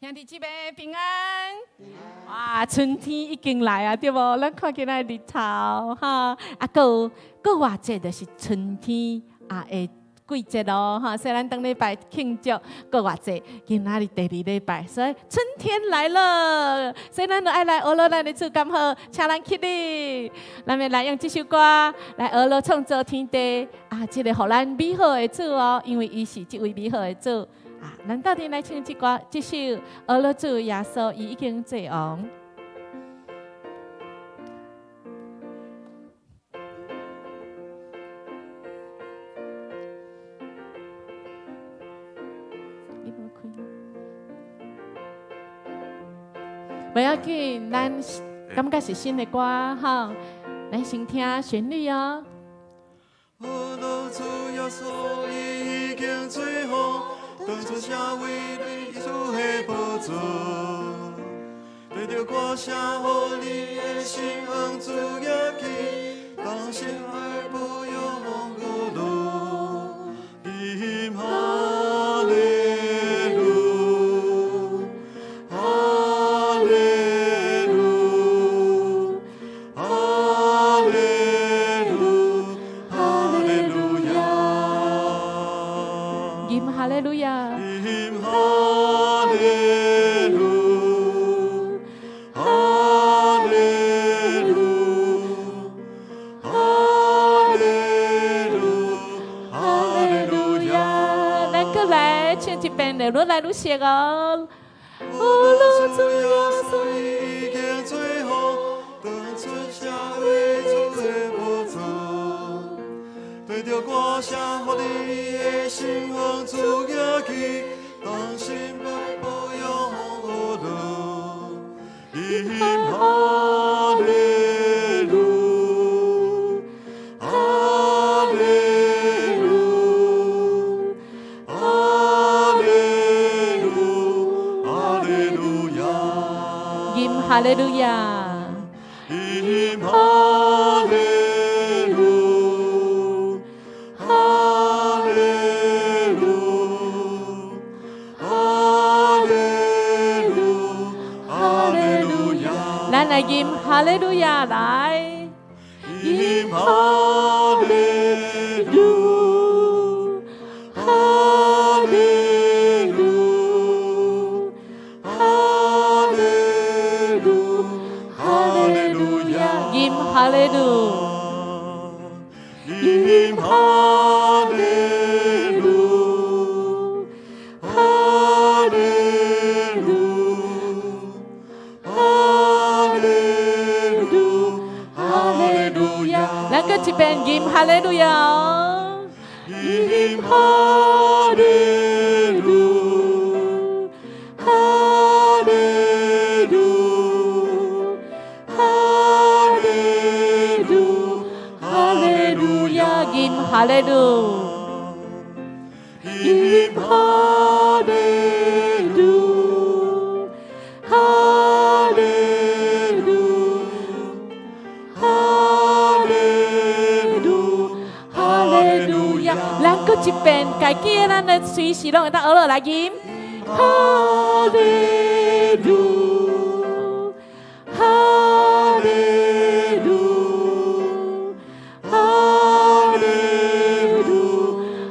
兄弟姊妹平安。哇，春天已經來啊，對無？咱看見咱日頭哈，啊，閣有過活節就是春天啊的季節咯，哈。所以咱頂禮拜慶祝過活節，今仔日第二禮拜，所以春天來了，所以咱就愛來學咱的主，敢好？請咱起立，咱欲來用這首歌來學創造天地啊，這个予咱美好的主哦，因為伊是這位美好的主。啊，咱鬥陣來唱這歌，這首《呵咾主耶穌》，伊已經做王。你無開嗎？無要緊，咱感覺是新的歌吼，咱先聽旋律哦。呵咾主耶穌伊已經做王，當作成為主的寶座，對著歌聲予你的心向主舉起，同心來保養呵咾，吟哈利路，哈利路，哈利路，哈利路亞，吟哈利路亞，吟哈利路，哈利路，哈利路，哈利路亞。咱閣來唱一遍，愈來愈熟哦。呵咾主耶穌已經做王，當出成為主的寶座，對著歌聲予你的心向主舉起，同心來保養呵咾，吟哈利路，哈利路，哈利路，哈利路亞，吟哈利路亞，吟哈利路，哈利路，哈利路，哈利路亞，咱來吟哈利路亞來，吟哈利路，哈利路，哈利路，哈利路亞，吟哈利路，吟哈利路，哈利路，哈利路，哈利路亞，咱閣一遍吟哈利路亞哦。吟哈利路，哈利路，哈利路，哈利路亞，吟哈利路，吟哈利路，哈利路，哈利路，哈利路亞，咱閣一遍，家己的咱的隨時攏會當呵咾來吟。哈利路，哈利路，哈利路，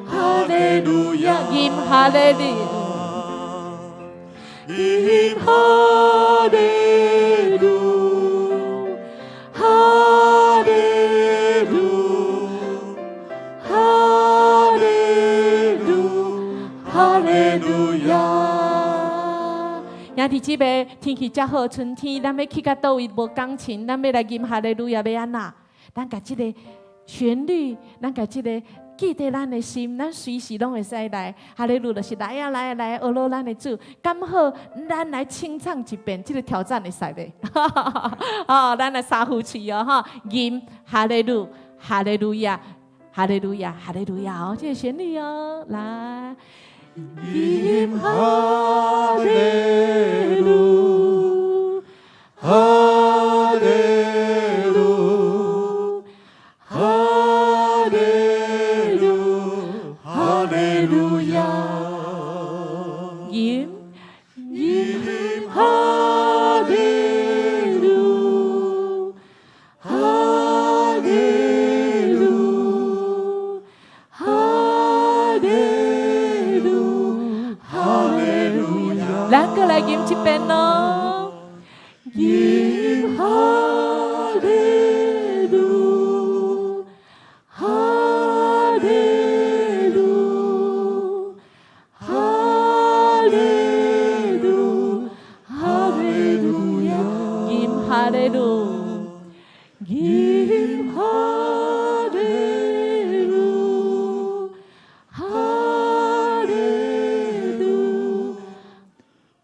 哈利路亞，吟哈利路，吟哈利路，哈利路，哈利路，哈利路亞。兄弟姊妹，天氣遮好，春天，咱欲去到佗位無鋼琴，咱欲來吟哈利路亞，欲按怎？咱共這个旋律，咱共這个記佇咱的心，咱隨時攏會使來哈利路，就是來啊來啊來，呵咾咱的主，敢好？咱來清唱一遍，這个挑戰會使袂？哦，咱來三呼氣哦，吼，吟哈利路，哈利路亞，哈利路亞，哈利路亞哦，這个旋律哦，來。吟哈利路，哈利路，哈利路，哈利路亞，吟吟利路，哈利路亞。咱閣來吟一遍囉，吟哈利路，哈利路，哈利路，哈利路亞，吟哈利路，吟哈利路，哈利路，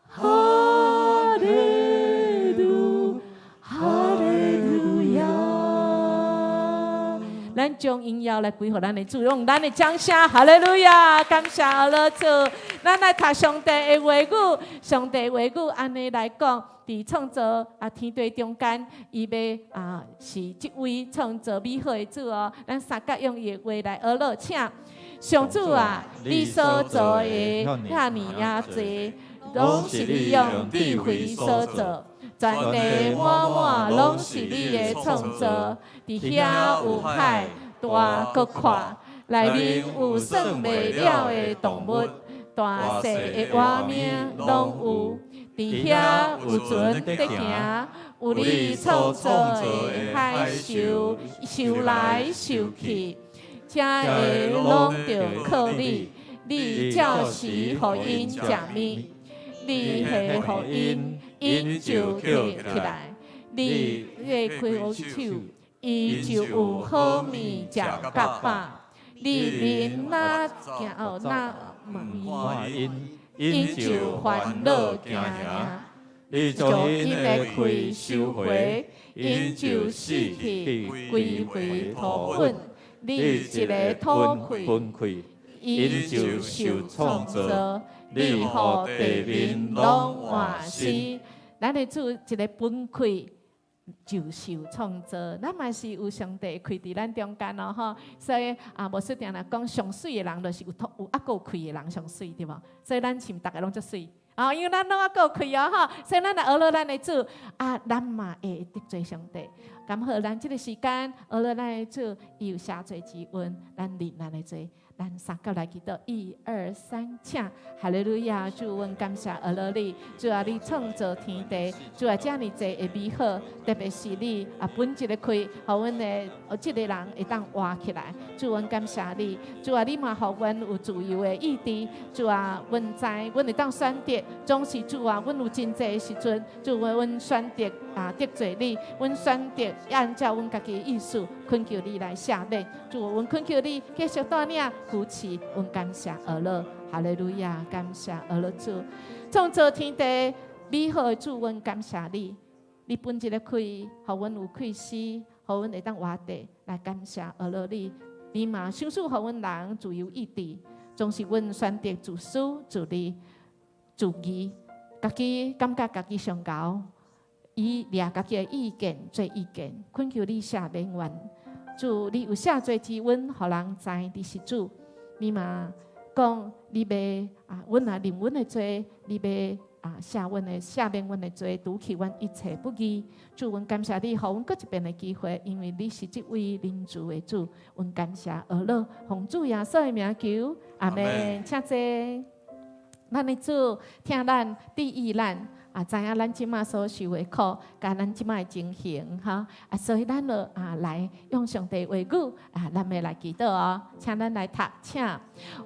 哈利路，哈利路亞。咱將榮耀來歸予咱的主，用咱的掌聲，哈利路亞！感謝阿樂主。咱來讀上帝的話語，上帝話語按呢來講，佇創造啊天地中間，伊欲啊是這位創造美好的主哦。咱三甲用伊的話來學落，請上主啊，你所造的遐爾仔濟，攏是你用智慧所造。全地滿滿攏是你的創造，佇遐有海大閣闊，內面有算袂了的動物，大細的活命攏有。佇遐有船佇行，有你創造的海獸，游來游去，這个攏著靠你，你照時予𪜶食物，你下予𪜶，𪜶就抾起來；你開手，伊就有好物食甲飽。你面若行哦，若看𪜶，𪜶就煩惱驚驚。你將𪜶的氣收回，𪜶就死去，歸回土粉。你一个吐氣，噴氣，伊就受創造。你予地面攏換新。咱的主一个噴氣就受創造，咱嘛是有上帝氣佇咱中間哦吼。所以啊，牧師定定講，上媠的人就是有吐有猶閣有氣的人上媠，對無？所以咱是毋逐个攏足媠啊，因為咱攏猶閣有氣哦吼。所以咱來學落咱的主啊，咱嘛會得罪上帝。敢予咱這个時間學落咱的主，伊有赦罪之恩，咱認咱的罪。咱三個來祈禱，一二三，請，哈利路亞！主，阮感謝阿樂你，主啊，你創造天地，主啊，遮爾濟的美好，特別是你啊，噴一个氣，予阮的這个人會當活起來。主，阮感謝你，主啊，你嘛予阮有自由的意志，主啊，阮知阮會當選擇，總是主啊，阮有真濟的時陣，主啊，阮選擇啊得罪你，阮選擇按照阮家己的意思，懇求你來赦免。主，阮懇求你繼續帶領扶持，阮感謝阿樂，哈利路亞，感謝阿樂主，創造天地美好的主，阮感謝你，你噴一个氣，予阮有氣息，予阮會當活著來感謝阿樂你。你嘛賞賜予阮人自由意志，總是阮選擇自私、自利、自義，家己感覺家己上𠢕，以掠家己的意見做意見，懇求你赦免阮。主，你有赦罪之恩，予人知你是主。你嘛講，你欲啊，阮若認阮的罪，你欲啊赦阮的赦免阮的罪，除去阮一切不義。主，阮感謝你，予阮閣一遍的機會，因為你是這位仁慈的主。阮感謝阿樂，奉主耶穌的名求，阿門。請坐。咱的主疼咱，注意咱。啊，知影咱這馬所受的苦，佮咱這馬的情形，哈啊，所以咱就啊來用上帝話語啊，咱欲來祈禱哦，請咱來讀，請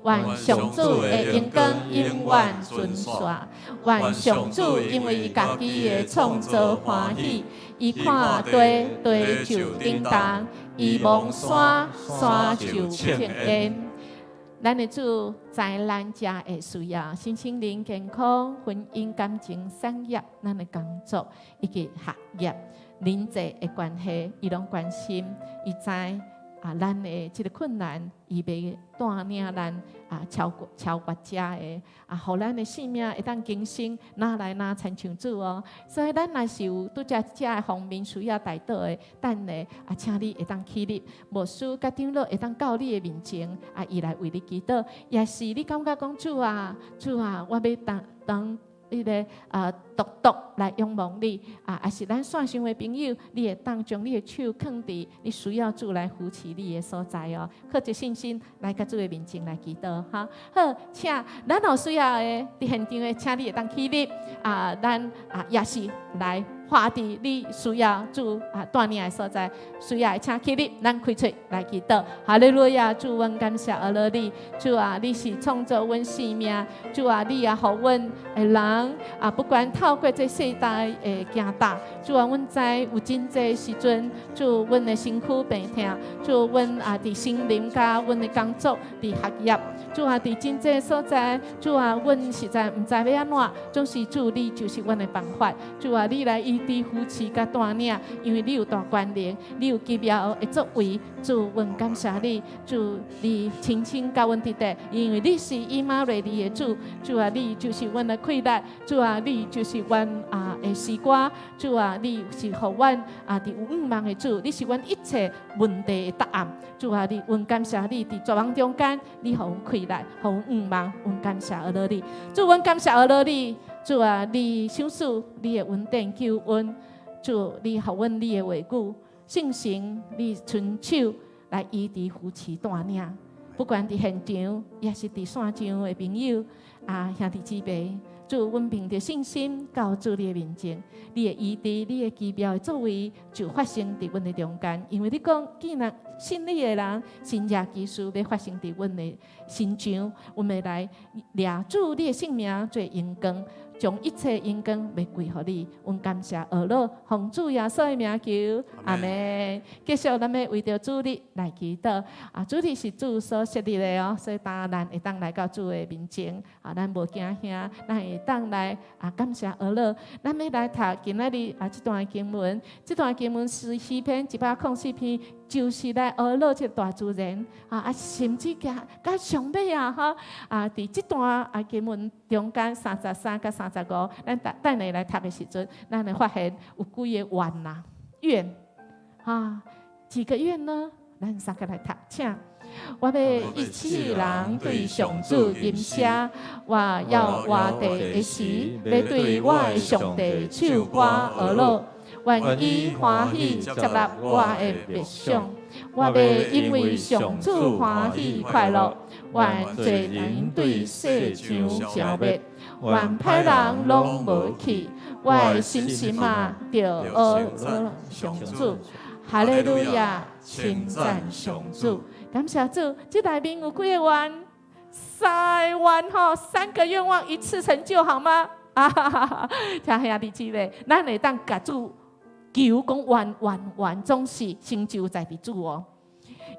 願上主的榮光永遠存續，願上主因為伊家己的創造歡喜，伊看地，地就震動，伊望山，山就青煙。咱的主知咱遮的需要，身心靈健康、婚姻、感情、產業、咱的工作以及學業、人際的關係，伊攏關心，伊知啊，咱的這个困難，伊欲帶領咱啊超過超越遮的啊，予咱的生命會當更新，若來若親像主哦。所以咱若是有拄才遮的方面需要代禱的，等下啊，請你會當起立，牧師佮長老會當到你的面前啊，伊來為你祈禱。也是你感覺講主啊，主啊，我欲當當。彼个啊，獨獨來仰望你啊，抑是咱線上的朋友，你會當將你的手囥佇你需要主來扶持你的所在哦，靠著信心來佮主的面前來祈禱哈。好，請咱有需要的佇現場的，請你會當起立啊，咱啊也是來畫佇你需要主啊帶領的所在，需要的請起立，咱開喙來祈禱。哈利路亞，主，阮感謝阿樂你，主啊，你是創造阮生命，主啊，你也予阮的人啊，不管透過這世代的行踏，主啊，阮知有真濟時陣，主，阮的身軀病痛，主，阮啊佇心靈佮阮的工作佇學業，主啊，佇真濟所在，主啊，阮實在毋知欲按怎，總是主你就是阮的辦法，主啊，你來醫治扶持佮帶領，因為你有大權能，你有奇妙的作為，主，阮感謝你，主，你親親佮阮佇底，因為你是以馬內利的主，主啊，你就是阮的氣力，主啊，你就是阮啊的詩歌，主啊，你是予阮啊佇有向望的主，你是阮一切問題的答案，主啊，你阮感謝你佇絕望中間，你予阮氣力，予阮向望，阮感謝阿樂你，主，阮感謝阿樂你，主啊，你賞賜你的恩典救恩，主，你予阮你的話語，聖神你親手來醫治扶持帶領，不管佇現場，抑是佇線上的朋友啊兄弟姊妹，主，阮憑著信心到主你的面前，你的醫治、你的奇妙的作為就發生佇阮的中間。因為你講，既然信你的人，神蹟奇事欲發生佇阮的身上，阮欲來掠主你的聖名做榮光，將一切榮光欲歸予你。阮感謝阿樂，奉主耶穌的名求，阿們。繼續，咱欲為著主日來祈禱。啊，主日是主所設立的哦，所以當咱會當來到主的面前，啊，咱無驚嚇，咱會當來啊感謝阿樂。咱欲來讀今仔日啊這段經文，這段經文是詩篇104篇，就是來呵咾這個大自然啊啊，甚至加到上尾啊吼啊，佇這段啊經文中間33佮35，咱等等下來讀的時陣，咱會發現有幾个願呐願啊，幾個願呢？咱三個來讀，請。我欲一世人對上主吟詩，我猶活著的時，欲對我的上帝唱歌呵咾，願伊歡喜接納我的默想，我欲因為上主歡喜快樂，願罪人對世上消滅，願歹人攏無去，我的心心啊，著呵咾上主，哈利路亞，稱讚上主，感謝主，這內面有幾個願？三個願吼，三個願望一次成就好嗎？啊哈哈哈！聽兄弟姊妹，咱會當共主求講願願願，總是成就在佇主哦。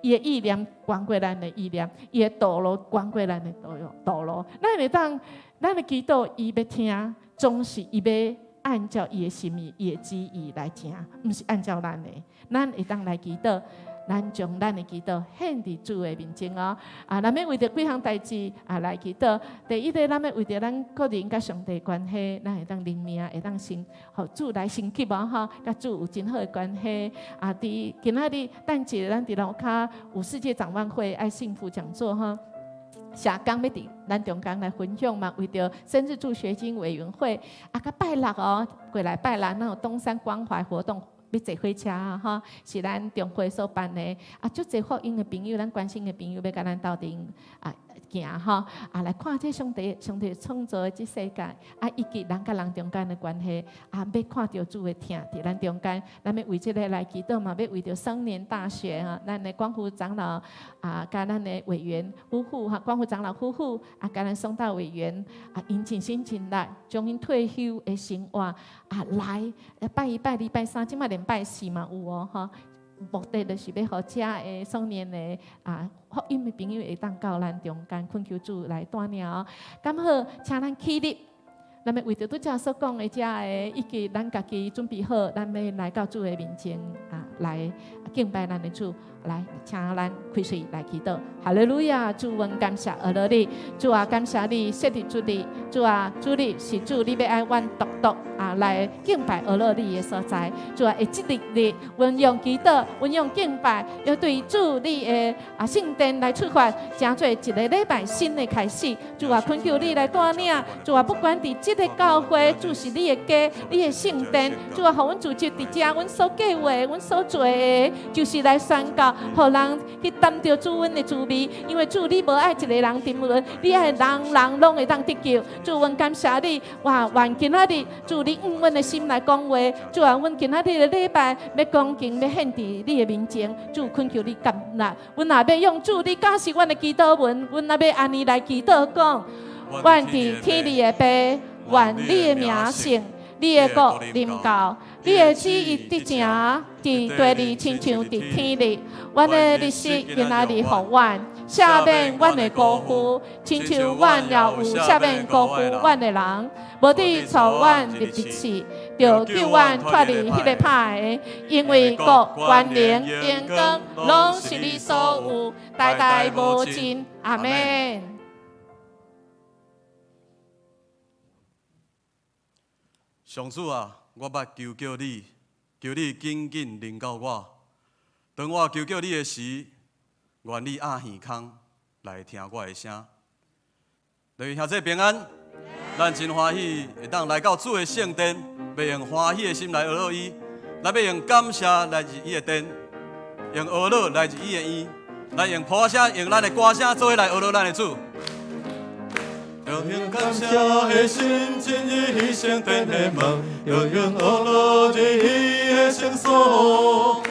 伊的意念懸過咱的意念，伊的道路懸過咱的道路道路。咱會當，咱的祈禱，伊欲聽，總是伊欲按照伊的心意、伊的旨意來行，毋是按照咱的。咱會當來祈禱，咱將咱的祈禱獻佇主的面前哦。啊，咱欲為著幾項代誌啊來祈禱。第一个，咱欲為著咱個人佮上帝關係，咱會當靈命會當升，予主來升級哦吼，佮主有真好的關係。啊，佇今仔日等一下，咱佇樓跤有世界展望會愛幸福講座吼。社工欲佇咱中間來分享嘛，為著生日助學金委員會啊，佮拜六哦，過來拜六，咱有東山關懷活動。欲坐火車啊，吼，是咱中會所辦的啊，足濟福音的朋友，咱關心的朋友，欲佮咱鬥陣啊行吼，啊來看這上帝上帝創造的這世界，啊以及人佮人中間的關係，啊欲看著主的疼佇咱中間，咱欲為這个來祈禱嘛，欲為著松年大學哈，咱的光福長老啊，佮咱的委員夫婦哈，光福長老夫婦啊，佮咱松道委員啊，𪜶盡心盡力，將𪜶退休的生活啊來拜一拜二拜三，這馬連拜四嘛有哦，吼。目的就是欲予遮的少年的啊福音的朋友會當到咱中間，懇求主來帶領哦。敢好，請咱起立。咱欲為著拄才所講的遮的，以及咱家己準備好，咱欲來到主的面前啊，來敬拜咱的主。來，請咱開喙來祈禱。哈利路亞，主，阮感謝阿樂你，主啊，感謝你設立主日，主啊，主日是主你欲愛阮獨獨啊，啊來敬拜阿樂你的所在。主啊，會這日日，阮用祈禱，阮用敬拜，要對主你的啊聖殿來出發，成做一個禮拜新的開始。主啊，懇求你來帶領。主啊，不管佇這個教會，主是你的家，你的聖殿。主啊，予阮組織佇遮，阮所計劃，阮所做的，就是來宣告，予人去擔著主阮的滋味。因為主你無愛一個人沉淪，你愛人人攏會當得救。主，阮感謝你，哇，願今仔日主你按阮的心來講話。主啊，阮今仔日的禮拜欲恭敬，欲獻佇你的面前。主，懇求你接納。阮若欲用主你教示阮的祈禱文，阮若欲按呢來祈禱講：願佇天裡的父，願你的名聖，你的國臨到，你的旨意得成，佇地裡親像佇天裡。阮的日食今仔日予阮，赦免阮的辜負，親像阮也有赦免辜負阮的人。無得帶阮入敵試，著救阮脫離彼个歹的，因為國、權能、榮光，攏是你所有，代代無盡。阿們。上主啊，我捌求叫你，求你緊緊臨到我。當我求叫你的時，願你掩耳孔來聽我的聲。各位兄弟平安，咱真歡喜會當來到主的聖殿，欲用歡喜的心來阿樂伊，咱欲用感謝來入伊的殿，用阿樂來入伊的院，咱用鼓聲，用咱的歌聲，做伙來阿樂咱的主。著用感謝的心進入伊聖殿的門，著用阿樂入伊的聖所。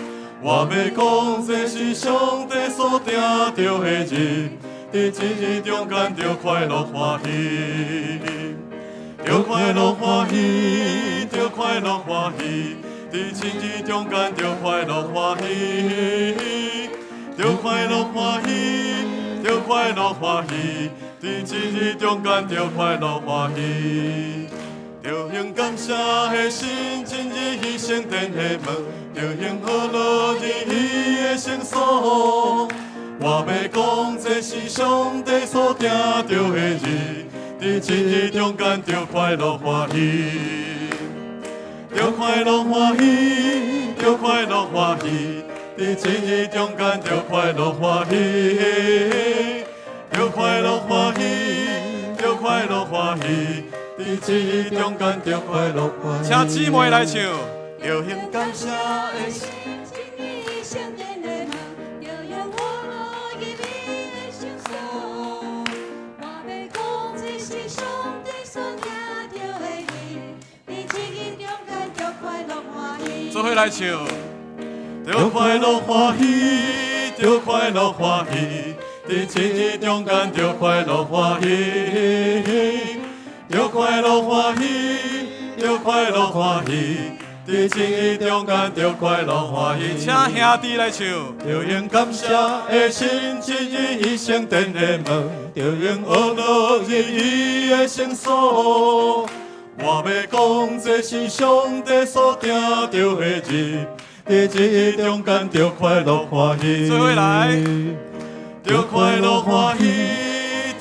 我欲講，這是上帝所定著的日，佇這日中間著快樂歡喜，著快樂歡喜，著快樂歡喜，佇這日中間著快樂歡喜，著快樂歡喜，著快樂歡喜，佇這日中間著快樂歡喜。著用感謝的心進入伊聖殿的門，著用阿樂入伊的聖所。我欲講，這是上帝所定著的日，佇這日中間著快樂歡喜，著快樂歡喜，著快樂歡喜，佇這日中間著快樂歡喜，著快樂歡喜，著快樂歡喜，佇這日中間著快樂歡喜。請姊妹來唱。著用感謝的心進入伊聖殿的門，著用阿樂入伊的聖所。我欲講，這是上帝所定著的日，佇這日中間著快樂歡喜。做伙來唱。著快樂歡喜，著快樂歡喜，佇這日中間著快樂歡喜，著快樂歡喜，著快樂歡喜，佇這日中間著快樂歡喜。請兄弟來唱。著用感謝的心進入伊聖殿的門，著用阿樂入伊的聖所。我欲講，這是上帝所定著的日，佇這日中間著快樂歡喜。做伙來，著快樂歡喜，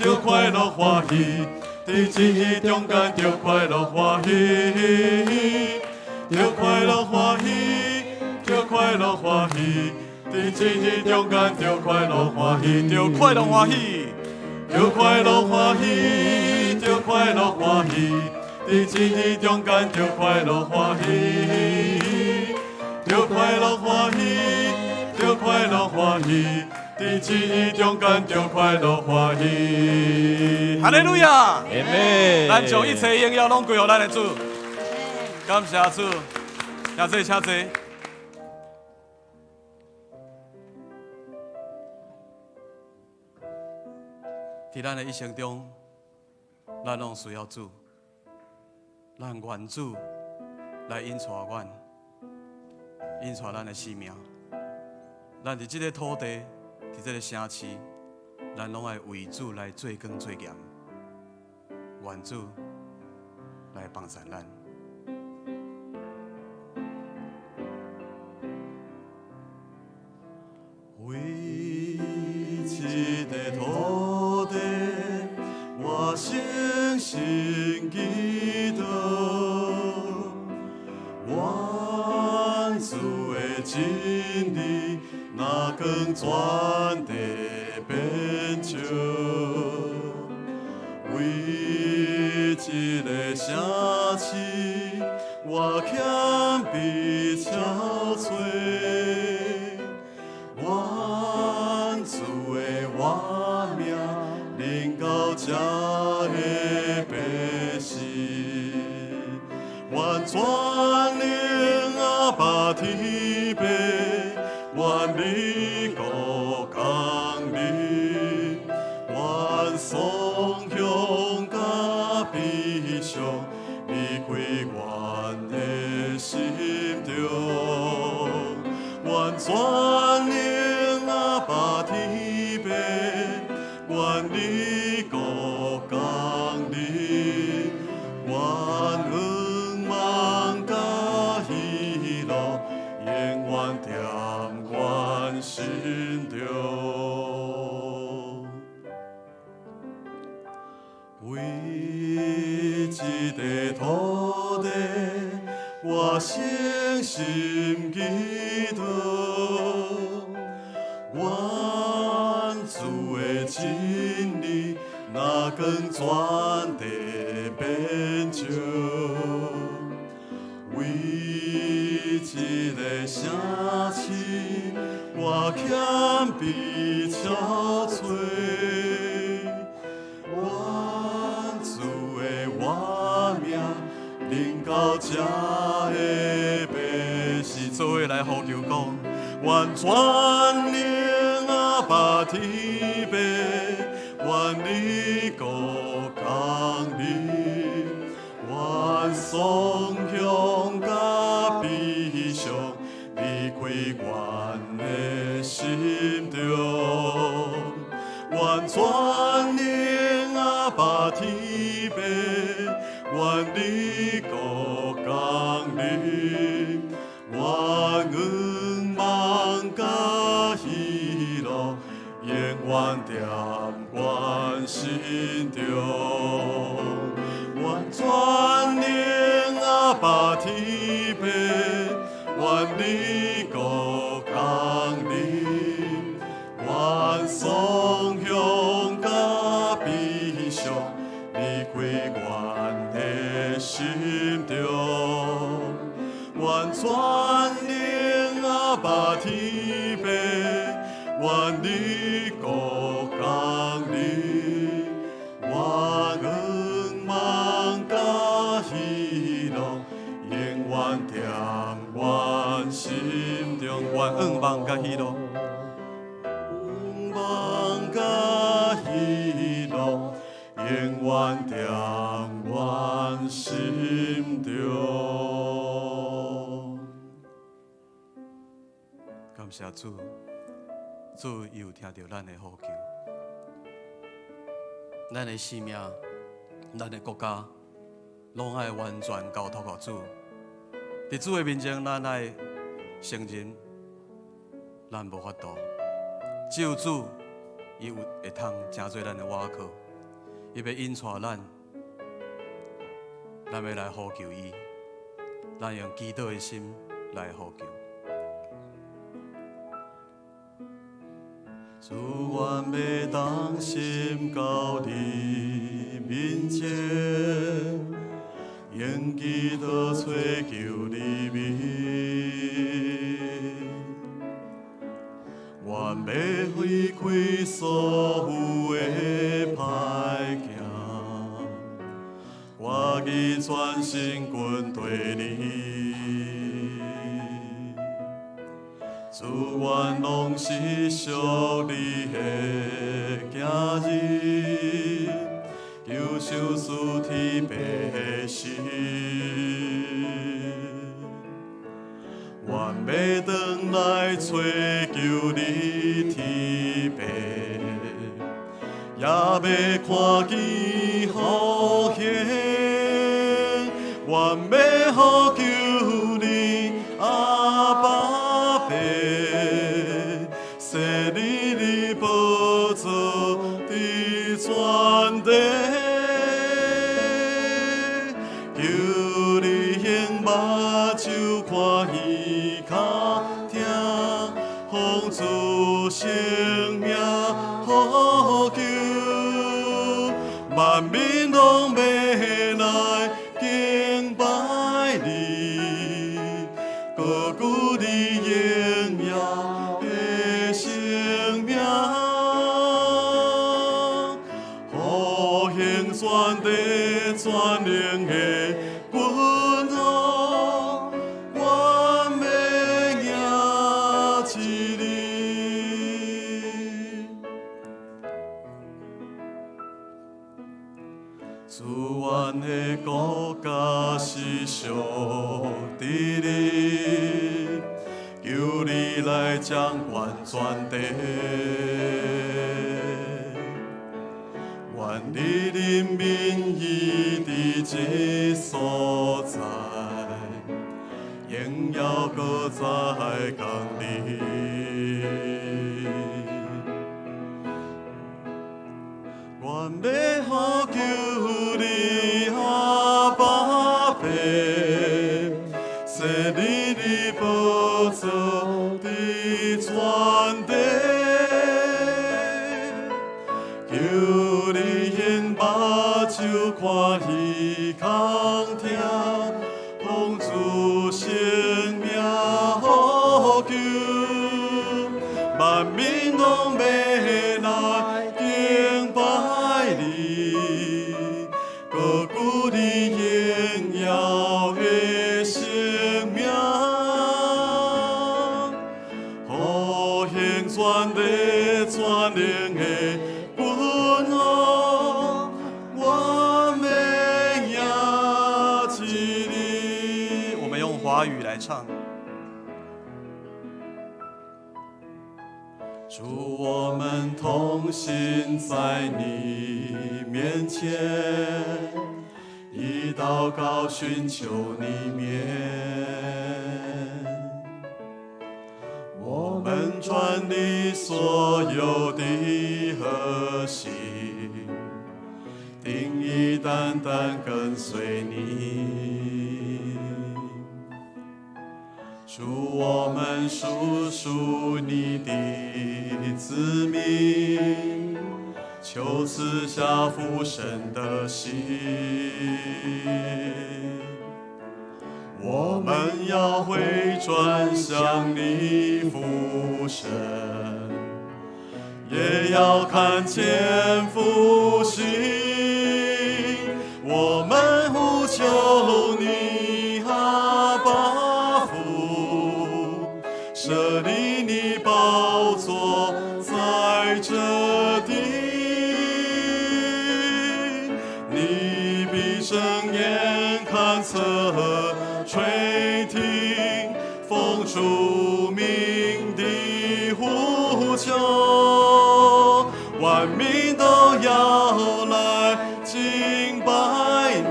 著快樂歡喜，佇這日中間著快樂歡喜，著快樂歡喜，著快樂歡喜，佇這日中間著快樂歡喜，著快樂歡喜，著快樂歡喜，著快樂歡喜，佇這日中間著快樂歡喜，著快樂歡喜，著快樂歡喜，佇這日中間著快樂歡喜。哈利路亞！阿們。咱將一切榮耀攏歸予咱的主，感謝主，請坐，請坐。佇咱的一生中，咱攏需要主，咱願主來引帶阮，引帶咱的生命。咱佇這个土地，佇這个城市，咱攏愛為主來做工做鹽，願主來幫助咱。為這个土地，我誠心祈禱。光全地變笑。為這个城市，我謙卑憔悴。願主的活命臨到這的百姓，願全能阿爸天父，願你國降臨，願喪鄉佮悲傷離開阮的心中，願全能阿爸天父，願你國降臨，願願望佮喜樂永遠踮阮心中。為這塊土地，我誠心祈禱，願主的真理，若光全地變照。為這个城市，我謙卑憔悴。願主的活命臨到這的百姓，做伙來呼求講，願全能阿爸天父，願你國降臨，願喪鄉佮悲傷離開阮的心中，願全能阿爸天父，願你國降臨，願願望佮喜樂永遠踮阮心中，願全能阿爸天父，願你國降臨，願喪鄉佮悲傷離開阮的心中，願全能阿爸天父，願你國降臨，願願望佮喜樂永遠踮阮心中，願願望佮喜樂，願望佮喜樂永遠踮阮心中。感謝主，主伊有聽著咱的呼求，咱的生命，咱的國家，攏愛完全交託予主。佇主的面前，咱愛承認，咱無法度，只有主，伊有會通成做咱的倚靠，伊欲引帶咱，咱欲來呼求伊，咱用祈禱的心來呼求。主，阮欲同心到你面前，用祈禱揣求你面。阮欲揮開所有的歹行，我意全心跟綴你。主，阮攏是屬你的囝兒，求賞賜天父的心。阮欲轉來揣求你天父，也欲看見復興。阮欲呼求你阿爸父，設立你寶座佇全地，求你顯目睭看耳跤聽，奉主萬民攏欲來敬拜你，高舉你榮耀的聖名，復興全地全能的君王，阮欲迎接你。主，阮的國家是屬佇你，求你來掌管全地。願你人民義佇這所在，榮耀閣再降臨。阮欲呼求你阿爸父，設立你寶座佇全地，求你用目睭看耳空聽，奉主聖名呼求，萬民攏欲來敬拜你，高舉你榮耀的聖名，復興全地全能的君王，阮欲迎接你。我們用華語來唱。主，我們同心在你面前，以禱告尋求你面。我們全力所有的核心，定意單單跟隨你。主，我們屬屬你的子民，求賜下父神的心。我們要回轉向你父神，也要看見復興。我們呼求你阿爸父，設立你寶座在這地，你必睜眼看側耳垂聽，奉主名的呼求，萬民都要來敬拜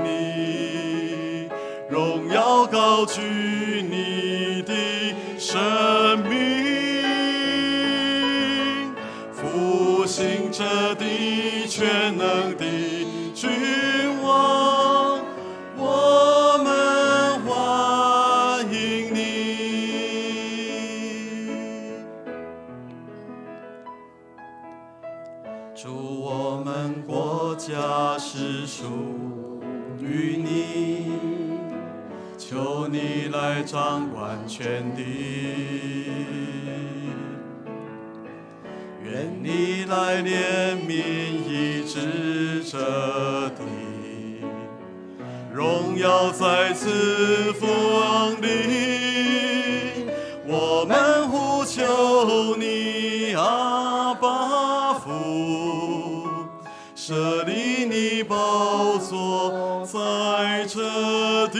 你，榮耀高舉你的聖名，復興這地全能的君王，我們歡迎你。主，我們國家是屬於你，求你來掌管全地，願你來憐憫醫治這地，榮耀再次降臨。我們呼求你阿爸父，設立你寶座在這地，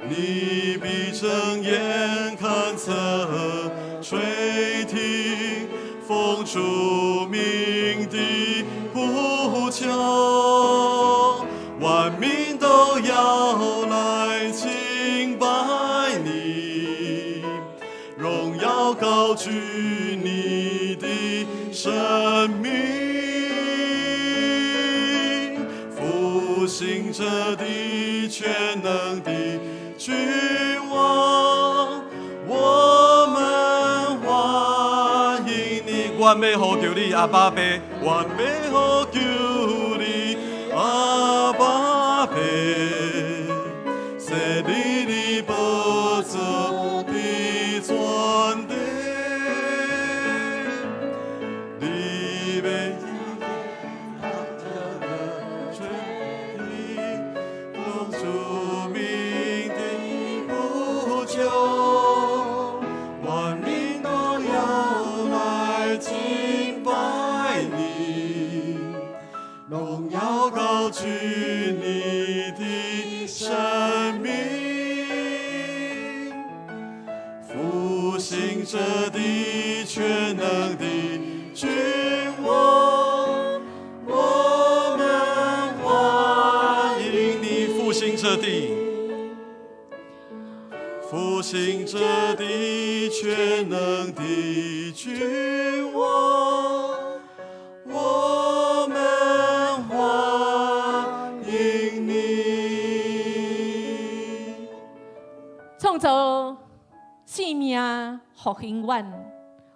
你必睜眼看側耳垂聽，奉主名的呼求，萬民都要來敬拜你，榮耀高舉你的聖名，復興這地全能的君王，我們歡迎你。願願欲呼求你阿爸父，願欲呼求你阿爸父，設立你寶座佇全地，你欲全地，奉主名的呼求，萬民都要來敬拜你，榮耀高舉你的聖名，復興這地全能的君王，我們歡迎你復興這地，復興這地全能的君王，我們歡迎你。創造生命復興阮，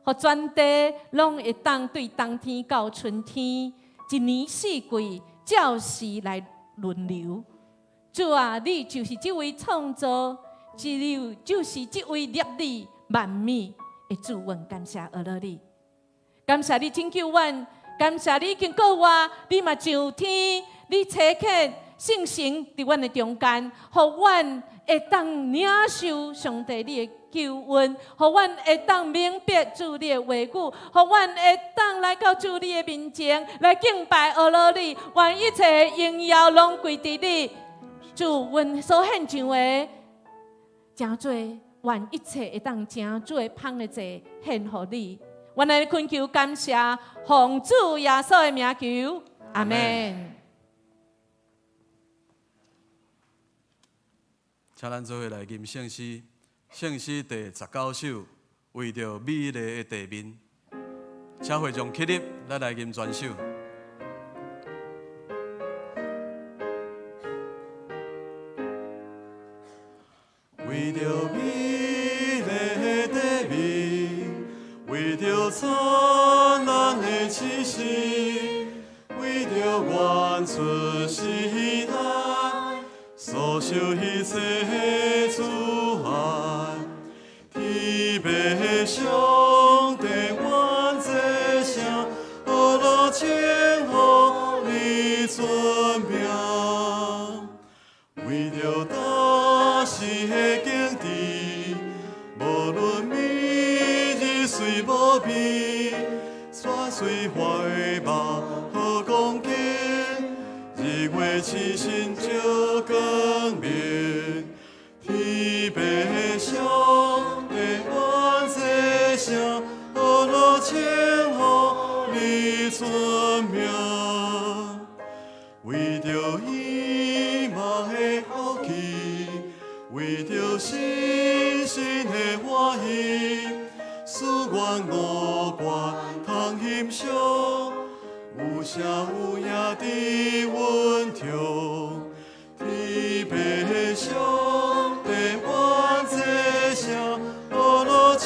予全地攏會當對冬天到春天，一年四季照時來輪流。主啊，你就是這位創造，只有就是這位立你萬物的主，阮感謝阿樂你，感謝你拯救阮，感謝你已經過活，你嘛上天，你差遣聖神佇阮的中間，予阮會當領受上帝你的救恩，予阮會當明白主你的話語，予阮會當來到主你的面前來敬拜阿樂你，願一切榮耀攏歸佇你。主，阮所獻上的誠濟，願一切會當成主的芳的祭獻予你。阮來懇求感謝，奉主耶穌的名求，阿門。請咱做伙來吟聖詩，聖詩第19首，為著美麗的地面。請會眾起立，咱來吟全首。為著美麗的地面，為著燦爛的氣息，為著原初時代所受一切的阻礙，天父上帝願這聲，呵咾稱呼你尊名，為著大時的景致，無論暝日雖無變，山雖懷望好光景，日月星辰照光明，天父上帝願這聲，呵咾稱呼你尊名，為著伊瑪的福氣，為著信心的歡喜，使阮五官通欣賞，有聲有影佇阮中，天父上帝願這聲，呵咾稱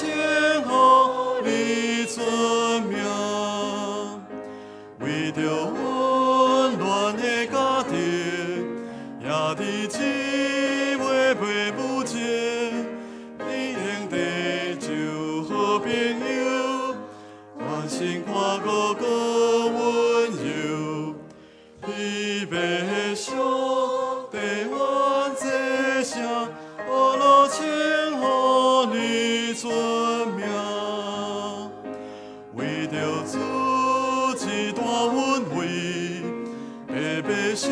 呼你尊名，為著溫暖的家庭，也佇姊妹陪母前，你用地就好朋友，關心看顧閣溫柔，天父上帝願這聲，呵咾稱呼你尊名，為著主這大恩惠，白白賞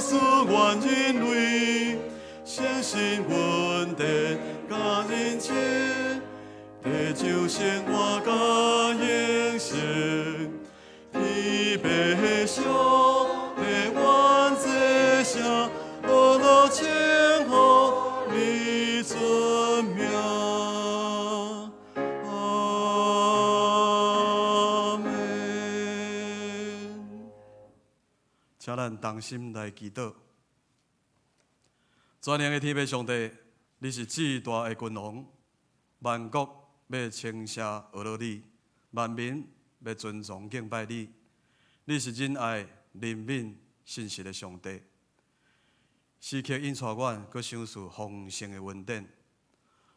賜阮人類，相信恩典佮仁慈，地上生活佮永生，天父上帝願這聲，呵咾稱呼你尊名。阿們。請咱同心來祈禱。全能的天父上帝，你是至大的君王，萬國欲稱謝阿樂你，萬民欲尊崇敬拜你。你是仁愛、憐憫、信實的上帝，時刻引帶阮，閣賞賜豐盛的恩典，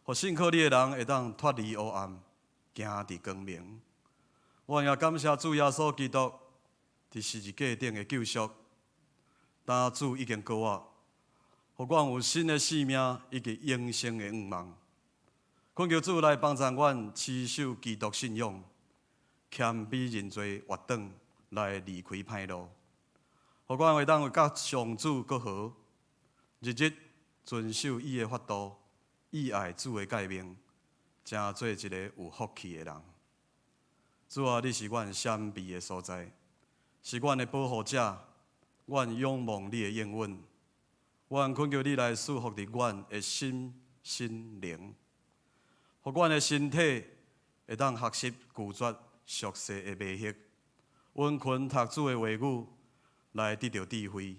予信靠你的人會當脫離黑暗，行佇光明。阮也感謝主耶穌基督佇十字架頂的救贖，當主已經膏我，予阮有新的生命以及永生的願望。懇求主來幫助阮持守基督信仰，謙卑認罪，活轉來離開歹路，予阮會當佮上主閣好，日日遵守伊的法度，意愛主的誡命，成做一个有福氣的人。主啊，你是阮閃避的所在，是阮的保護者，阮仰望你的應允。阮懇求你來賜福佇阮的心、身、靈，予阮的身體會當學習拒絕俗世的迷惑，殷勤讀主的話語來得著智慧，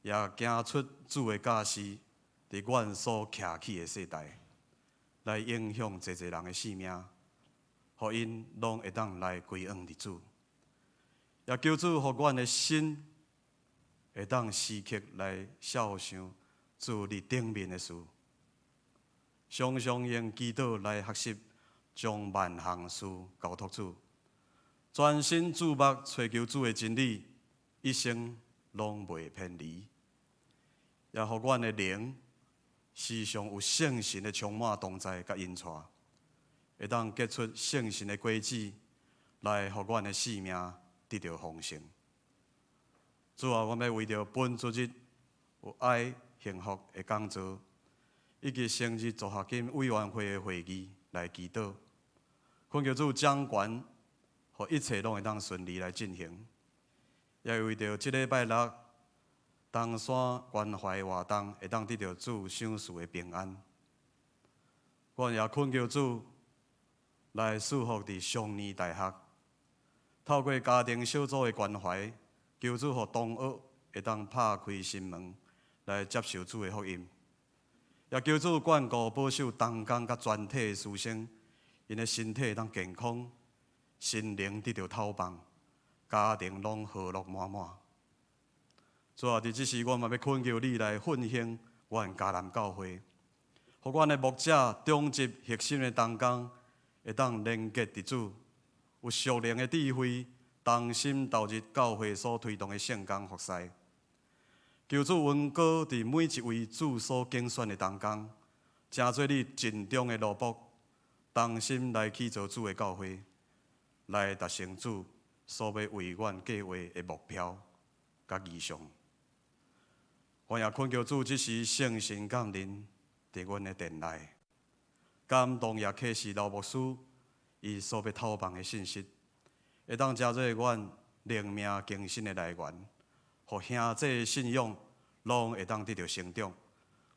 也行出主的教示，佇阮所徛起的世代，來影響濟濟人的性命，予𪜶攏會當來歸向佇主。也求主予阮的心會當時刻來肖想主你頂面的事，常常用祈禱來學習，將萬項事交託主，專心注目揣求主的真理，一生攏袂偏離。也予阮的靈時常有聖神的充滿同在佮引帶，會當結出聖神的果子，來予阮的生命得著豐盛。主啊，阮欲為著本主日有愛幸福的講座，以及生日助學金委員會的會議來祈禱，懇求主掌權，予一切攏會當順利來進行。也為著這禮拜六東山關懷活動，會當得著主賞賜的平安。阮也懇求主來賜福佇松年大學，透過家庭小組的關懷，求主予同學會當拍開心門來接受主的福音。也求主眷顧保守同工佮全體的師生，𪜶的身體會當健康，心靈得著透放，家庭攏和樂滿滿。主啊，佇這時，我嘛欲懇求你來奮興阮迦南教會，予阮的牧者、長執、核心的同工會當連結佇主，有屬靈的智慧，同心投入教會所推動的聖工服事。求主恩膏佇每一位主所揀選的同工，成做你盡忠的奴僕，同心來起造主的教會，來達成主所欲為阮計畫的目標佮異象。我也懇求主這時聖神降臨佇阮的殿內，感動也啟示老牧師伊所欲透放的信息，會當成做阮靈命更新的來源，予兄弟的信仰攏會當得著成長。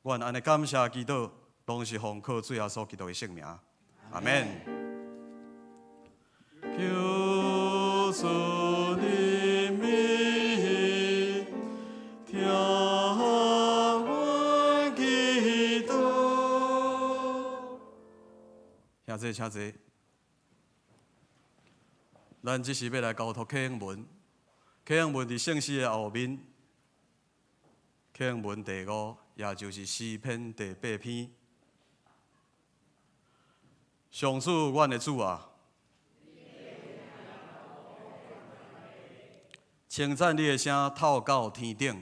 阮按呢感謝祈禱，攏是奉靠主耶穌基督的聖名。阿門。求主憐憫，聽阮祈禱。兄弟，請坐。咱這時欲來交託啟應文，啟應文佇聖詩的後面，啟應文第五，也就是詩篇第八篇。上主，阮的主啊，稱讚你的聲透到天頂，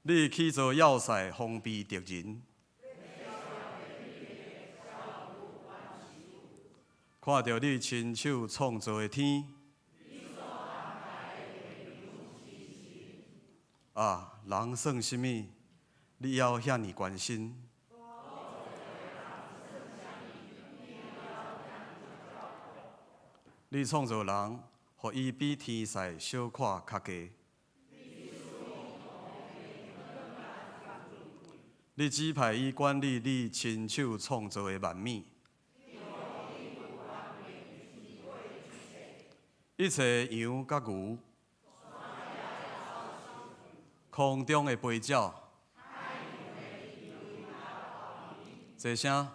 你起造要塞防備敵人，看著你親手創造的天，啊，人算啥物？你猶遐爾關心？你創造人，予伊比天使小可較低。你指派伊管理你親手創造的萬物，一切羊佮牛，空中的飛鳥，齊聲，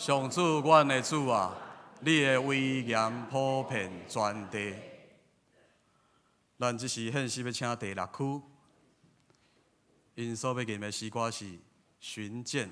上主，阮的主啊，你的威嚴普遍全地。咱這時獻詩欲請第六區，𪜶所欲吟的詩歌是《尋見》。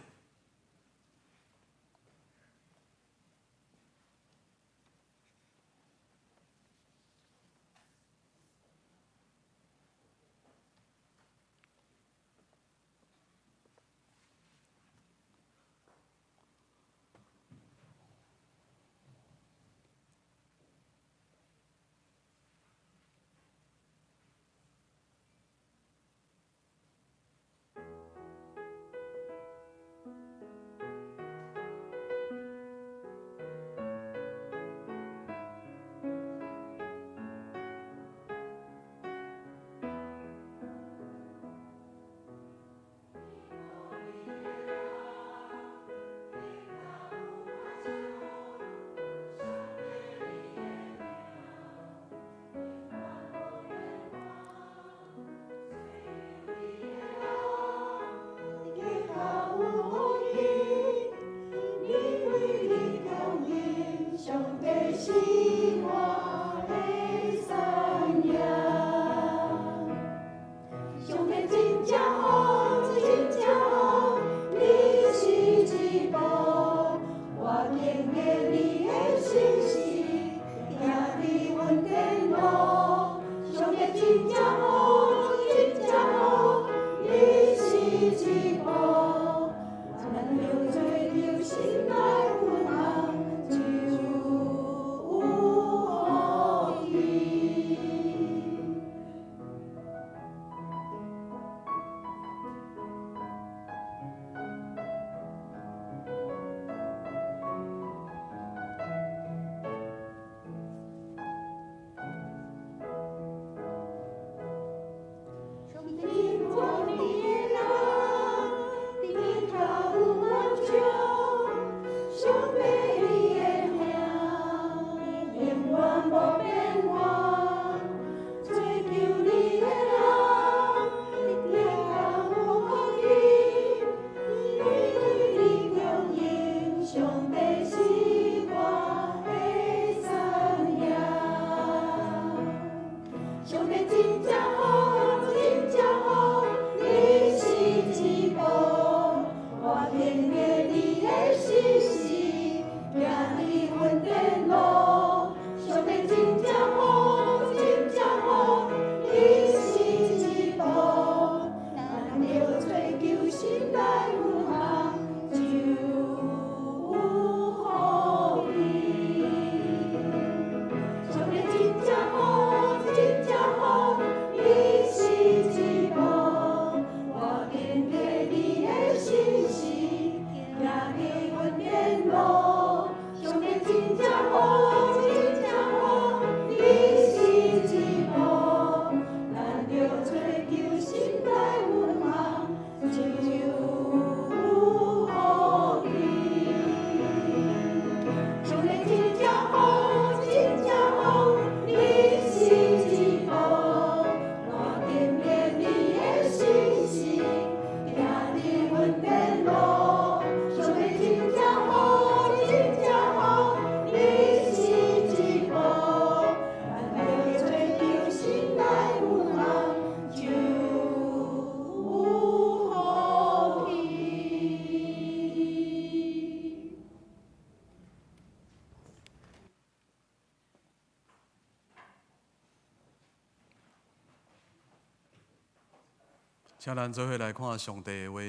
請咱做伙來看上帝的話。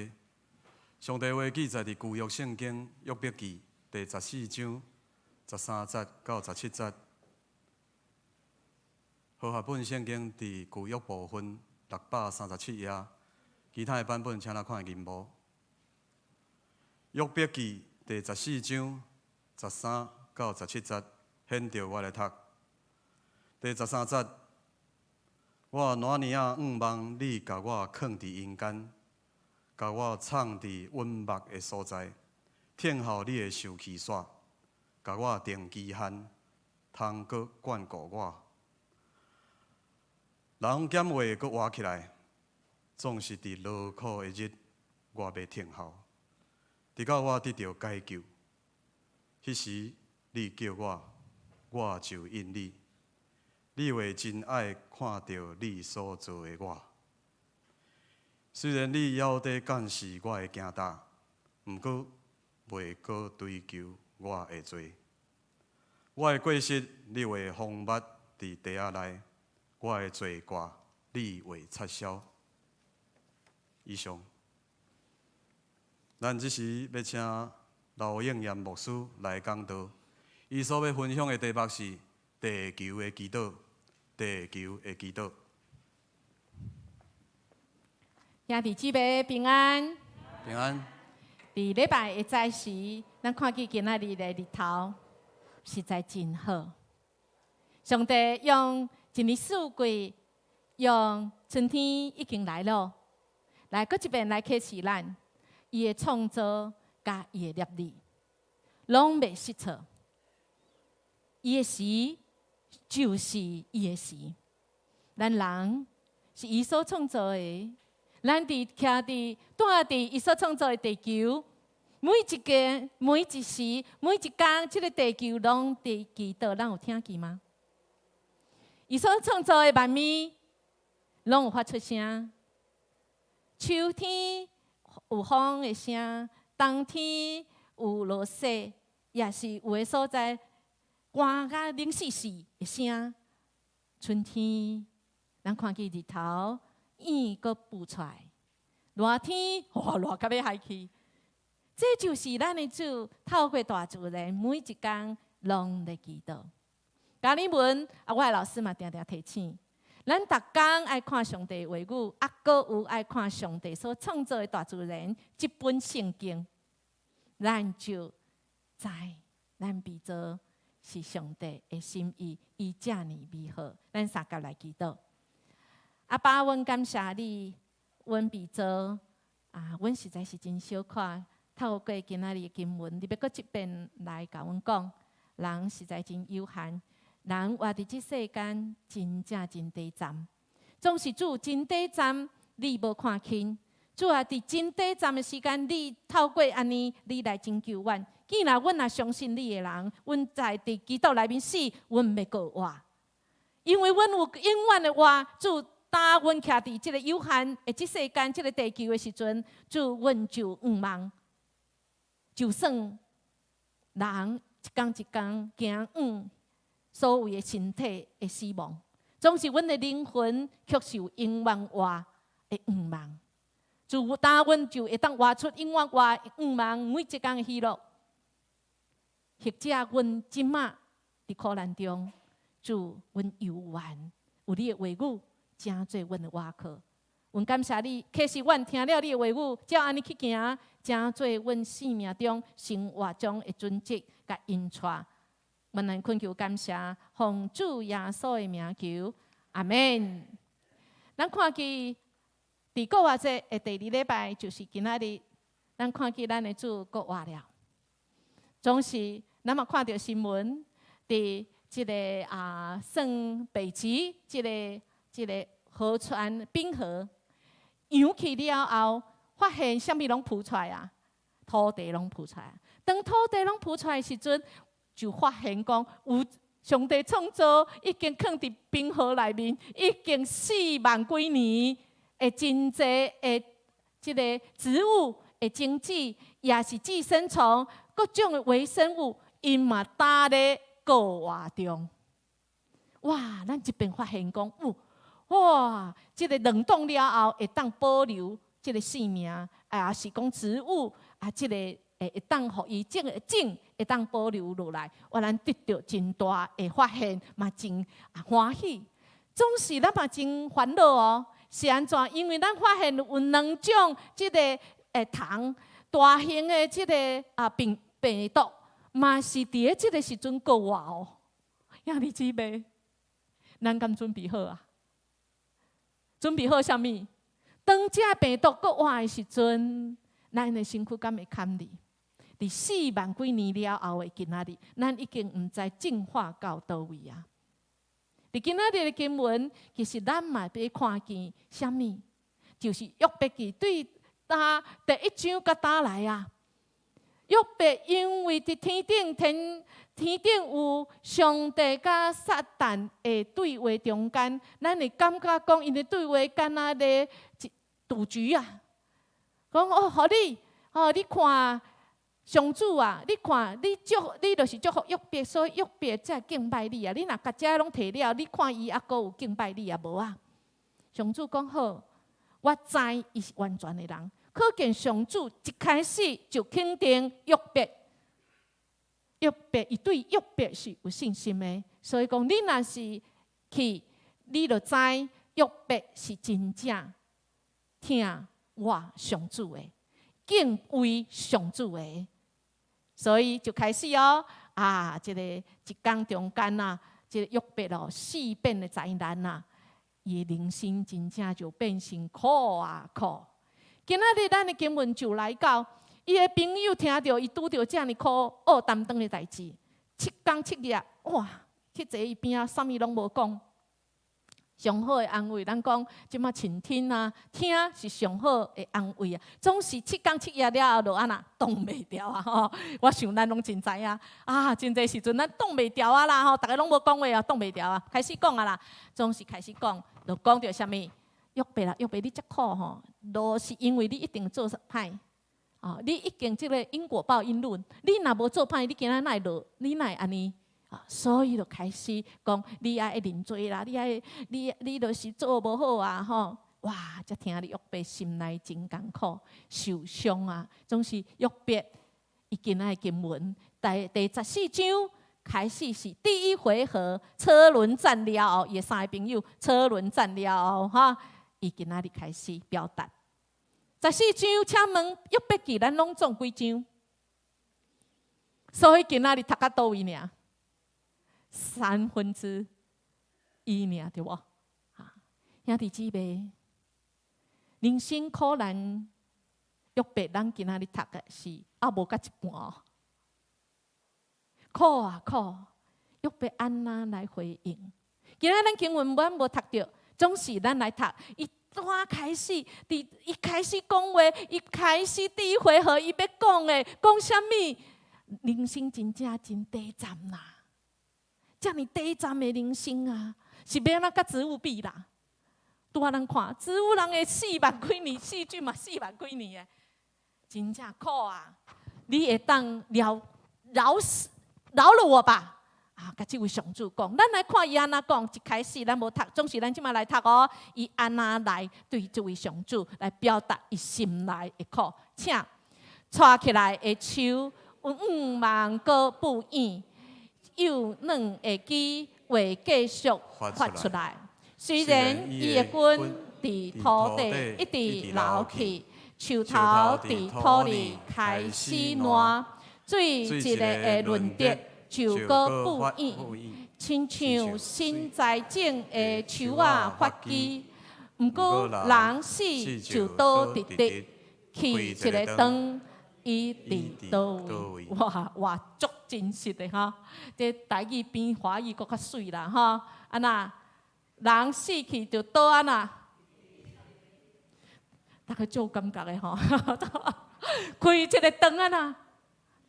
上帝的話記載佇舊約聖經約伯記第十四章十三節到十七節。和合本聖經佇舊約部分637頁，其他的版本請咱看銀幕。約伯記第十四章十三到十七節，現著我來讀。第十三節。我哪爾仔向望你，共我囥佇陰間，共我藏佇隱密的所在，聽候你的受氣煞，共我定期限，通閣眷顧我。人減活閣活起來，總是佇勞苦的日，我欲聽候，直到我得著解救。彼時你叫我，我就應你。你會真愛看著你所造的我。雖然你枵底監視我的行踏，毋過袂閣追究我的罪。我的過失，你會封密佇地仔內；我的罪過，你會擦消。以上，咱這時欲請劉應炎牧師來講道，伊所欲分享的題目是地球的祈禱，地球的祈禱。兄弟姊妹平安。平安。佇禮拜的早時，咱看見今仔日的日頭實在真好。上帝用一年四季，用春天已經來了，來閣一遍來啟示咱，伊的創造佮伊的立意，攏袂失錯。伊的時就是伊的時，咱人是伊所創造的。咱佇徛佇蹛佇伊所創造的地球，每一個、每一時、每一工，這个地球攏佇祈禱，咱有聽見嗎？伊所創造的萬物，攏有發出聲。秋天有風的聲，冬天有落雪，也是有的所在寒甲冷死死的聲。春天，咱看見日頭圓閣浮出來，熱天哇熱甲欲害去，這就是咱的主透過大自然每一工攏咧祈禱。加爾文啊，我的老師嘛定定提醒，咱逐工愛看上帝話語，啊，閣有愛看上帝所創造的大自然這本聖經，咱就知咱被造是上帝的心意，伊遮爾美好。咱相佮來祈禱。阿爸，阮感謝你，阮被造啊，阮實在是真小看。透過今仔日的經文，你欲閣一遍來共阮講，人實在真有限，人活佇這世間真正真短暫。總是主真短暫，你無看輕。主啊，佇真短暫的時間，你透過按呢，你來拯救阮。既然阮若相信你的人，阮在佇基督內面死，阮欲閣活，因為阮有永遠的活。主。當阮徛佇這个有限的這世間、這个地球的時陣，主，阮就向望，就算人一工一工行往所謂的身體的死亡，總是阮的靈魂卻是有永遠活的向望。主，當阮就會當活出永遠活的向望，每一工的喜樂。或者阮這馬佇苦難中，主，阮猶原有你的話語，成做阮的倚靠。阮感謝你，啟示阮聽了你的話語，照按呢去行，成做阮生命中、生活中的準則佮引帶。阮來懇求感謝，奉主耶穌的名求，阿門。咱看見佇復活節的第二禮拜，就是今仔日，咱看見咱的主復活了。總是咱嘛看著新聞，佇這个啊，算北極這个河川冰河融去了後，發現啥物攏浮出來啊？土地攏浮出來。當土地攏浮出來時陣，就發現講有上帝創造已經囥佇冰河內面，已經4萬幾年的真濟的這个植物的種子，也是寄生蟲，各種的微生物，𪜶嘛呾咧復活中。哇！咱這邊發現講，有哇，這个冷凍了後會當保留這个生命，啊，是講植物啊，這个會當予伊種的種會當保留落來，哇！咱得著真大的發現，嘛真歡喜。總是咱嘛真煩惱哦，是按怎？因為咱發現有兩種這个蟲大型的這个啊病毒，嘛是佇咧這个時陣復活哦。兄弟姊妹，咱敢準備好啊？準備好啥物？當這病毒復活的時陣，咱的身軀敢會堪哩？佇4萬幾年了後的今仔日，咱已經毋知進化到佗位啊！佇今仔日的經文，其實咱嘛欲看見啥物？就是約伯記對今第一章佮今來啊。約伯因為佇天頂天天頂有上帝佮撒旦的對話中間，咱會感覺講𪜶的對話敢若咧一賭局啊！講哦，予你哦，你看上主啊，你看你祝你就是祝福約伯，所以約伯才會敬拜你啊！你若共這攏提了，你看伊猶閣有敬拜你啊無啊？上主講好，我知伊是完全的人。可見上主一開始就肯定約伯，約伯伊對約伯是有信心的，所以講你若是去，你就知約伯是真正聽我上主的，敬畏上主的，所以就開始哦，啊，這个一工中間啊，這个約伯哦，四遍的災難啊，伊的人生真正就變成苦啊苦。今仔日咱的經文就來到，伊的朋友聽著伊拄著遮爾苦厄擔當的代誌，7工7夜，哇！去坐伊邊仔，啥物攏無講。上好的安慰，咱講這馬傾聽啊，聽是上好的安慰啊。總是七工七夜了後，就按怎擋袂牢啊！吼，我想咱攏真知影啊，真濟時陣咱擋袂牢啊啦吼，逐个攏無講話啊，擋袂牢啊，開始講啊啦，總是開始講，就講著啥物？約伯啦，約伯你遮苦吼，都是因為你一定做歹，哦，你已經這个因果報應論，你若無做歹，你今仔哪會落？你哪會按呢？啊，所以就開始講你愛認罪啦，你愛你你就是做無好啊，吼！哇，才聽你約伯心內真艱苦，受傷啊，總是約伯伊今仔的經文第14章開始是第一回合車輪戰了後，伊的三个朋友車輪戰了後，哈。伊今仔日開始表達。十四章，請問約伯記咱攏總幾章？所以今仔日讀到佗位爾？1/3爾對無？哈，兄弟姊妹，人生苦難，約伯咱今仔日讀的是猶無到一半。苦啊苦，約伯按怎來回應？今仔咱經文咱無讀著。總是咱來讀，伊剛開始，佇伊開始講話，伊開始第一回合，伊欲講的，講啥物？人生真正真短暫啦，遮爾短暫的人生啊，是欲按怎佮植物比啦？拄仔咱看，植物人會4萬幾年，細菌嘛四萬幾年的，真正苦啊！你會當饒饒死饒了我吧？啊，共這位上主講，咱來看伊按怎講。一開始咱無讀，總是咱這馬來讀哦。伊按怎來對這位上主來表達伊心內的苦？請掣起來的樹，向望閣布影，幼嫩的枝會繼續發出來。雖然伊的根佇土底一直流去，樹頭佇土裡開始爛，水一个會潤得。就閣布影，親像新栽種的樹仔發枝，毋過人死就倒直直，開一个斷，伊佇佗位？哇哇，足真實的哈！這台語比華語閣較媠啦吼。按怎人死去就倒按怎？逐家足有感覺的吼。開一个斷按怎？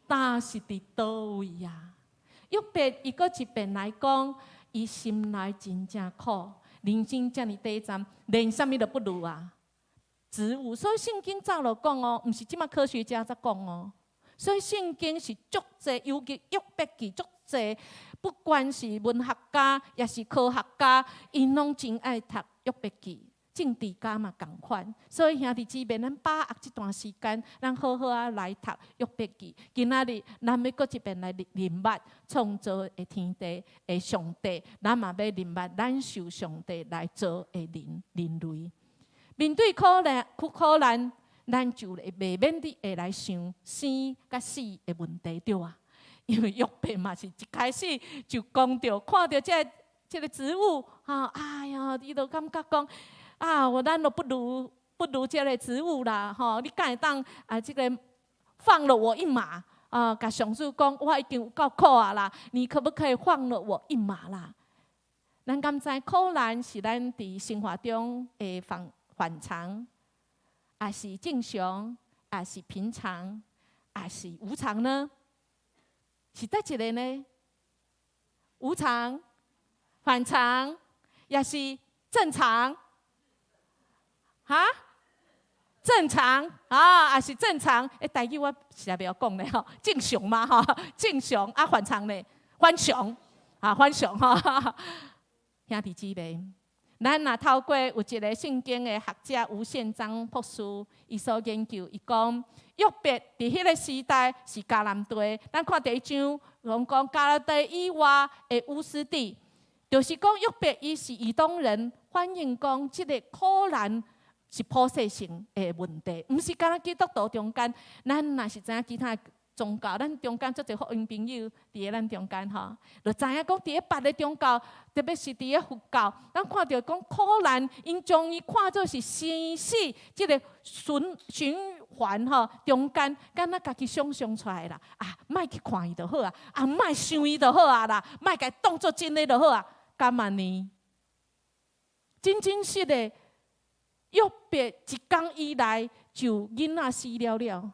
但是佇佗位啊？約伯伊閣一遍來講，伊心內真正苦，人生遮爾短暫，連啥物都不如啊！植物，所以聖經早就講哦，毋是這馬科學家才講哦。所以聖經是足濟，尤其約伯記足濟，不管是文學家，抑是科學家，𪜶攏真愛讀約伯記。政治家嘛仝款，所以兄弟姊妹，咱把握這段時間，咱好好仔來讀約伯記。今仔日咱欲閣一遍來認捌創造的天地的上帝，咱嘛欲認捌咱受上帝來造的人人類。面對苦難，苦苦難，咱就會袂免得會來想生佮死的問題，對啊？因為約伯嘛是一開始就講著，看著這个這个植物，哈，哎呀，伊就感覺講。啊，我咱都不如這个植物啦，吼！你敢會當啊？這个放了我一馬啊！共上主講，我已經有夠苦啊啦，你可不可以放了我一馬啦？咱敢知苦難是咱佇生活中的反反常，抑是正常，抑是平常，抑是無常呢？是佗一个呢？無常、反常，抑是正常？哈？正常啊，抑是正常？欸，台語我實在袂曉講咧吼，正常嘛吼，正常啊，反常咧，反常啊，反常吼。兄弟姊妹，咱若透過有一个聖經的學者吳憲章博士，伊所研究，伊講約伯佇彼个時代是迦南地，咱看第一章，攏講迦勒底以外的烏斯地，就是講約伯伊是以東人，反映講這个苦難是普世性的問題，毋是干焦基督徒中間。咱若是知影其他宗教，咱中間足濟福音朋友佇咧咱中間吼，就知影講佇咧別个宗教，特別是佇咧佛教，咱看著講苦難，𪜶將伊看做是生死這个循環吼中間，敢若家己想象出來啦。啊，莫去看伊就好啊，啊，莫想伊就好啊啦，莫共伊當做真的就好啊，敢按呢？真真實的。約伯一工以來就囡仔死了了，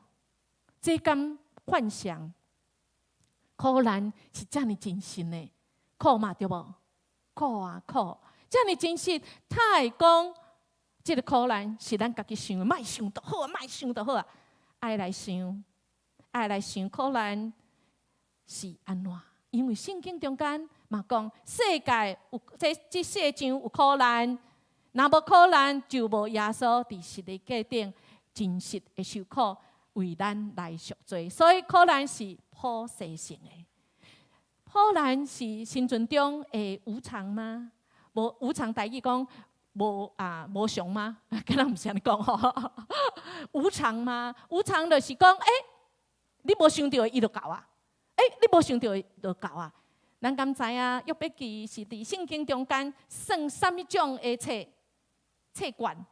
這敢幻想？苦難是遮爾真實的，苦嘛對無？苦啊苦，遮爾真實。他會講，這个苦難是咱家己想的，莫想就好啊，莫想就好啊，愛來想，愛來想苦難是按怎？因為聖經中間嘛講，世界有這世上有苦難。若無苦難，就無耶穌佇十字架頂真實的受苦，為咱來贖罪。所以苦難是普世性的。苦難是生存中的無常嗎？無無常，台語講無啊無常嗎？敢若毋是按呢講吼。無常嗎？無常就是講，欸，你無想著的，伊就到啊！欸，你無想著的就到啊！咱敢知影約伯記是佇聖經中間算啥物種的冊？冊卷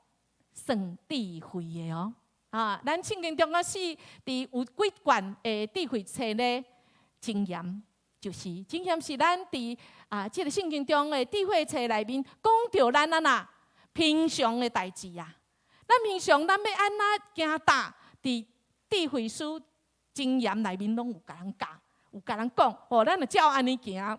算智慧的哦，啊，咱聖經中間是佇有幾卷的智慧冊呢？箴言就是箴言是咱佇啊這个聖經中的智慧冊內面講著咱按怎平常的代誌啊。咱平常咱欲按怎行踏，佇智慧書箴言內面攏有共人教，有共人講，哦，咱若照按呢行，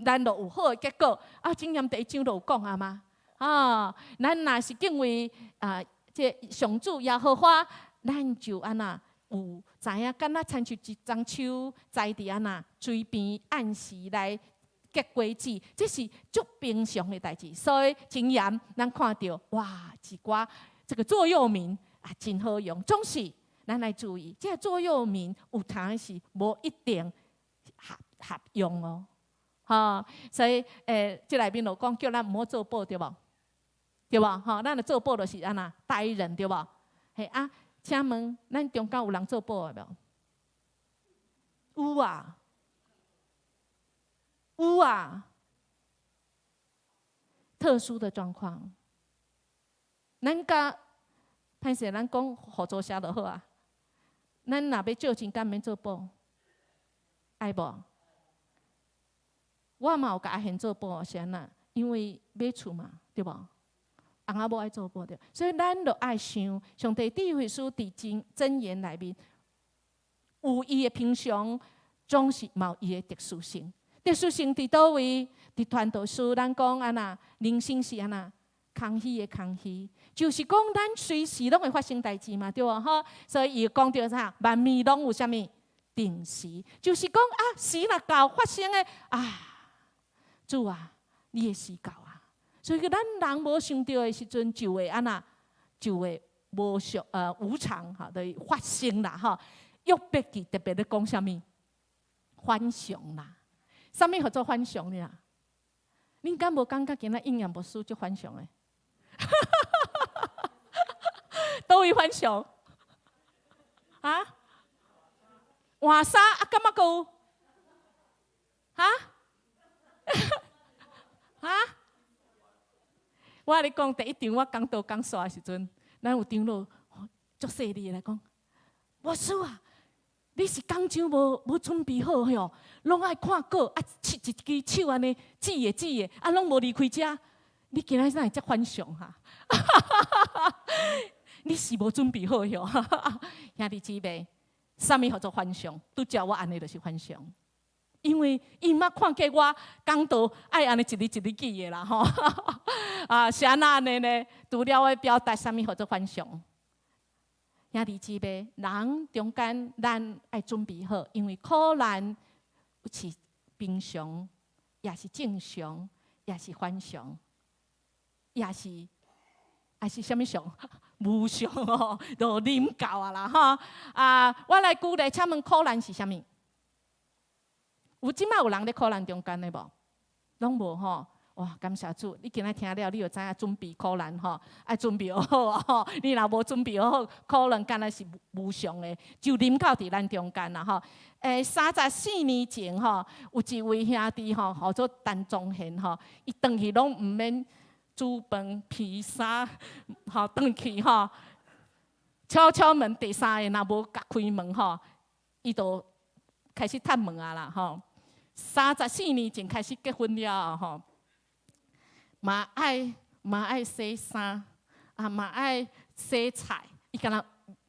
咱就有好的結果。啊，箴言第一章就有講啊嘛。啊，咱若是敬畏啊，這上主耶和華，咱就按怎有知影，敢若親像一樟樹栽佇按怎水邊，按時來結果子，這是足平常的代誌。所以箴言，咱看著哇，一寡這个座右銘啊，真好用。總是咱來注意，這个座右銘有當時無一定合用哦。吼，所以這內面就講叫咱毋好做保對無？對無？吼，咱若做保就是按怎代人對無？嘿啊，請問咱中間有人做保的無？有啊，有啊。特殊的狀況，咱共歹勢，咱講合作社就好啊。咱若欲借錢，敢免做保？愛無？我嘛有共阿賢做保，是按怎？因為買厝嘛，對無？翁仔某愛做保對，所以咱就愛想，上帝智慧書佇箴言內面有伊的平常，總是嘛有伊的特殊性。特殊性佇佗位？佇傳道書，咱講按怎？人生是按怎？空虛的空虛，就是講咱隨時攏會發生代誌嘛，對無吼？所以伊講著啥？萬物攏有啥物定時，就是講啊，時若到發生的啊，主啊，你的時到啊！所以咱人無想著的時陣，就會按怎？就會無常吼，就會發生啦吼。約伯記特別咧講啥物？反常啦，啥物號做反常呢？恁敢無感覺今仔應驗牧師足反常的？佗位反常？啊？換衫啊？敢猶閣有？哈？哈？我共你講，第一場我講道講煞的時陣，咱有長老足細膩來講，牧師啊，你是講章無準備好喲，攏愛看稿啊，一支手按呢指的指的，啊，攏無離開遮，你今仔哪會遮反常哈？你是無準備好喲，兄弟姊妹，啥物叫做反常？拄才我按呢就是反常，因為伊毋捌看過我講道愛按呢一字一字記的啦吼。啊，是按怎按呢呢？除了我表達啥物叫做反常？兄弟姊妹，人中間咱愛準備好，因為苦難是平常，也是正常，也是反常，也是啥物常？無常哦，都臨到啊啦吼！啊，我來舉例，請問苦難是啥物？有這擺有人佇苦難中間的無？攏無吼。哇，感謝主！你今仔聽了，你就知影準備苦難吼，愛準備好吼。你若無準備好，可能敢若是無常的，就臨到佇咱中間啦吼。34年前吼，有一位兄弟吼，號做陳宗賢吼，伊轉去攏毋免煮飯、披衫，吼，轉去吼，敲敲門，第三个若無共開門吼，伊就開始探門啊啦吼。34年前開始結婚了後吼。嘛愛洗衫，啊嘛愛洗菜，伊敢若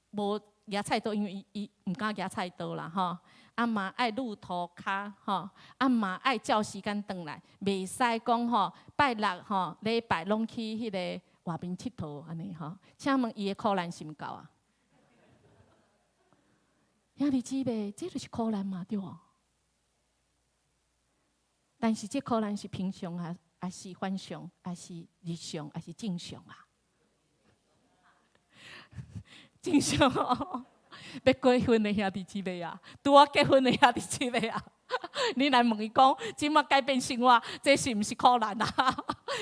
無舉菜刀，因為伊毋敢舉菜刀啦吼。啊嘛愛攄塗跤吼，啊嘛愛照時間轉來，袂使講吼拜六吼禮拜攏去彼个外面𨑨迌按呢吼。請問伊的苦難是毋夠啊？兄弟姊妹，這就是苦難嘛，對無？但是這苦難是平常啊，還是反常，還是日常，還是正常啊？正常哦，欲結婚的兄弟姊妹啊，拄仔結婚的兄弟姊妹啊，你來問伊講，這擺改變生活，這是毋是苦難啊？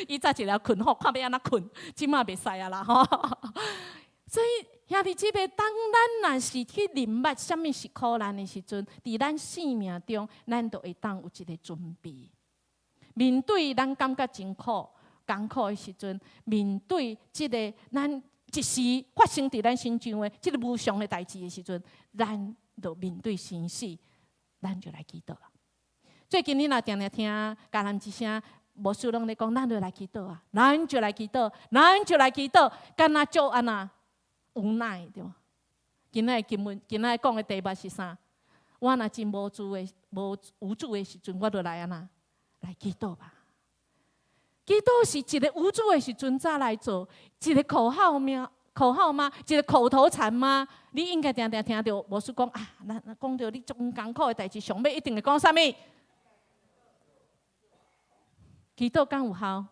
伊早一个困好，看欲按怎睏，這擺袂使啊啦吼。所以兄弟姊妹，當咱若是去認捌啥物是苦難的時陣，佇咱生命中，咱就會當有一個準備。面對咱感覺真苦、艱苦的時陣，面對這个咱一時發生佇咱身上的這个無常的代誌的時陣，咱就面對生死，咱就來祈禱啦。最近你若定定聽迦南之聲，牧師攏咧講，咱就來祈禱啊，咱就來祈禱，咱就來祈禱，敢若做按怎無奈對無？今仔經文，今仔講的題目是啥？我若真無助的、無無助的時陣，我就來按怎來祈禱吧。祈禱是一个無助的時陣才來做，一个口號嗎？口號嗎？一个口頭禪嗎？你應該定定聽著牧師講啊，咱講著你足艱苦的代誌，上尾一定會講啥物？祈禱敢有效？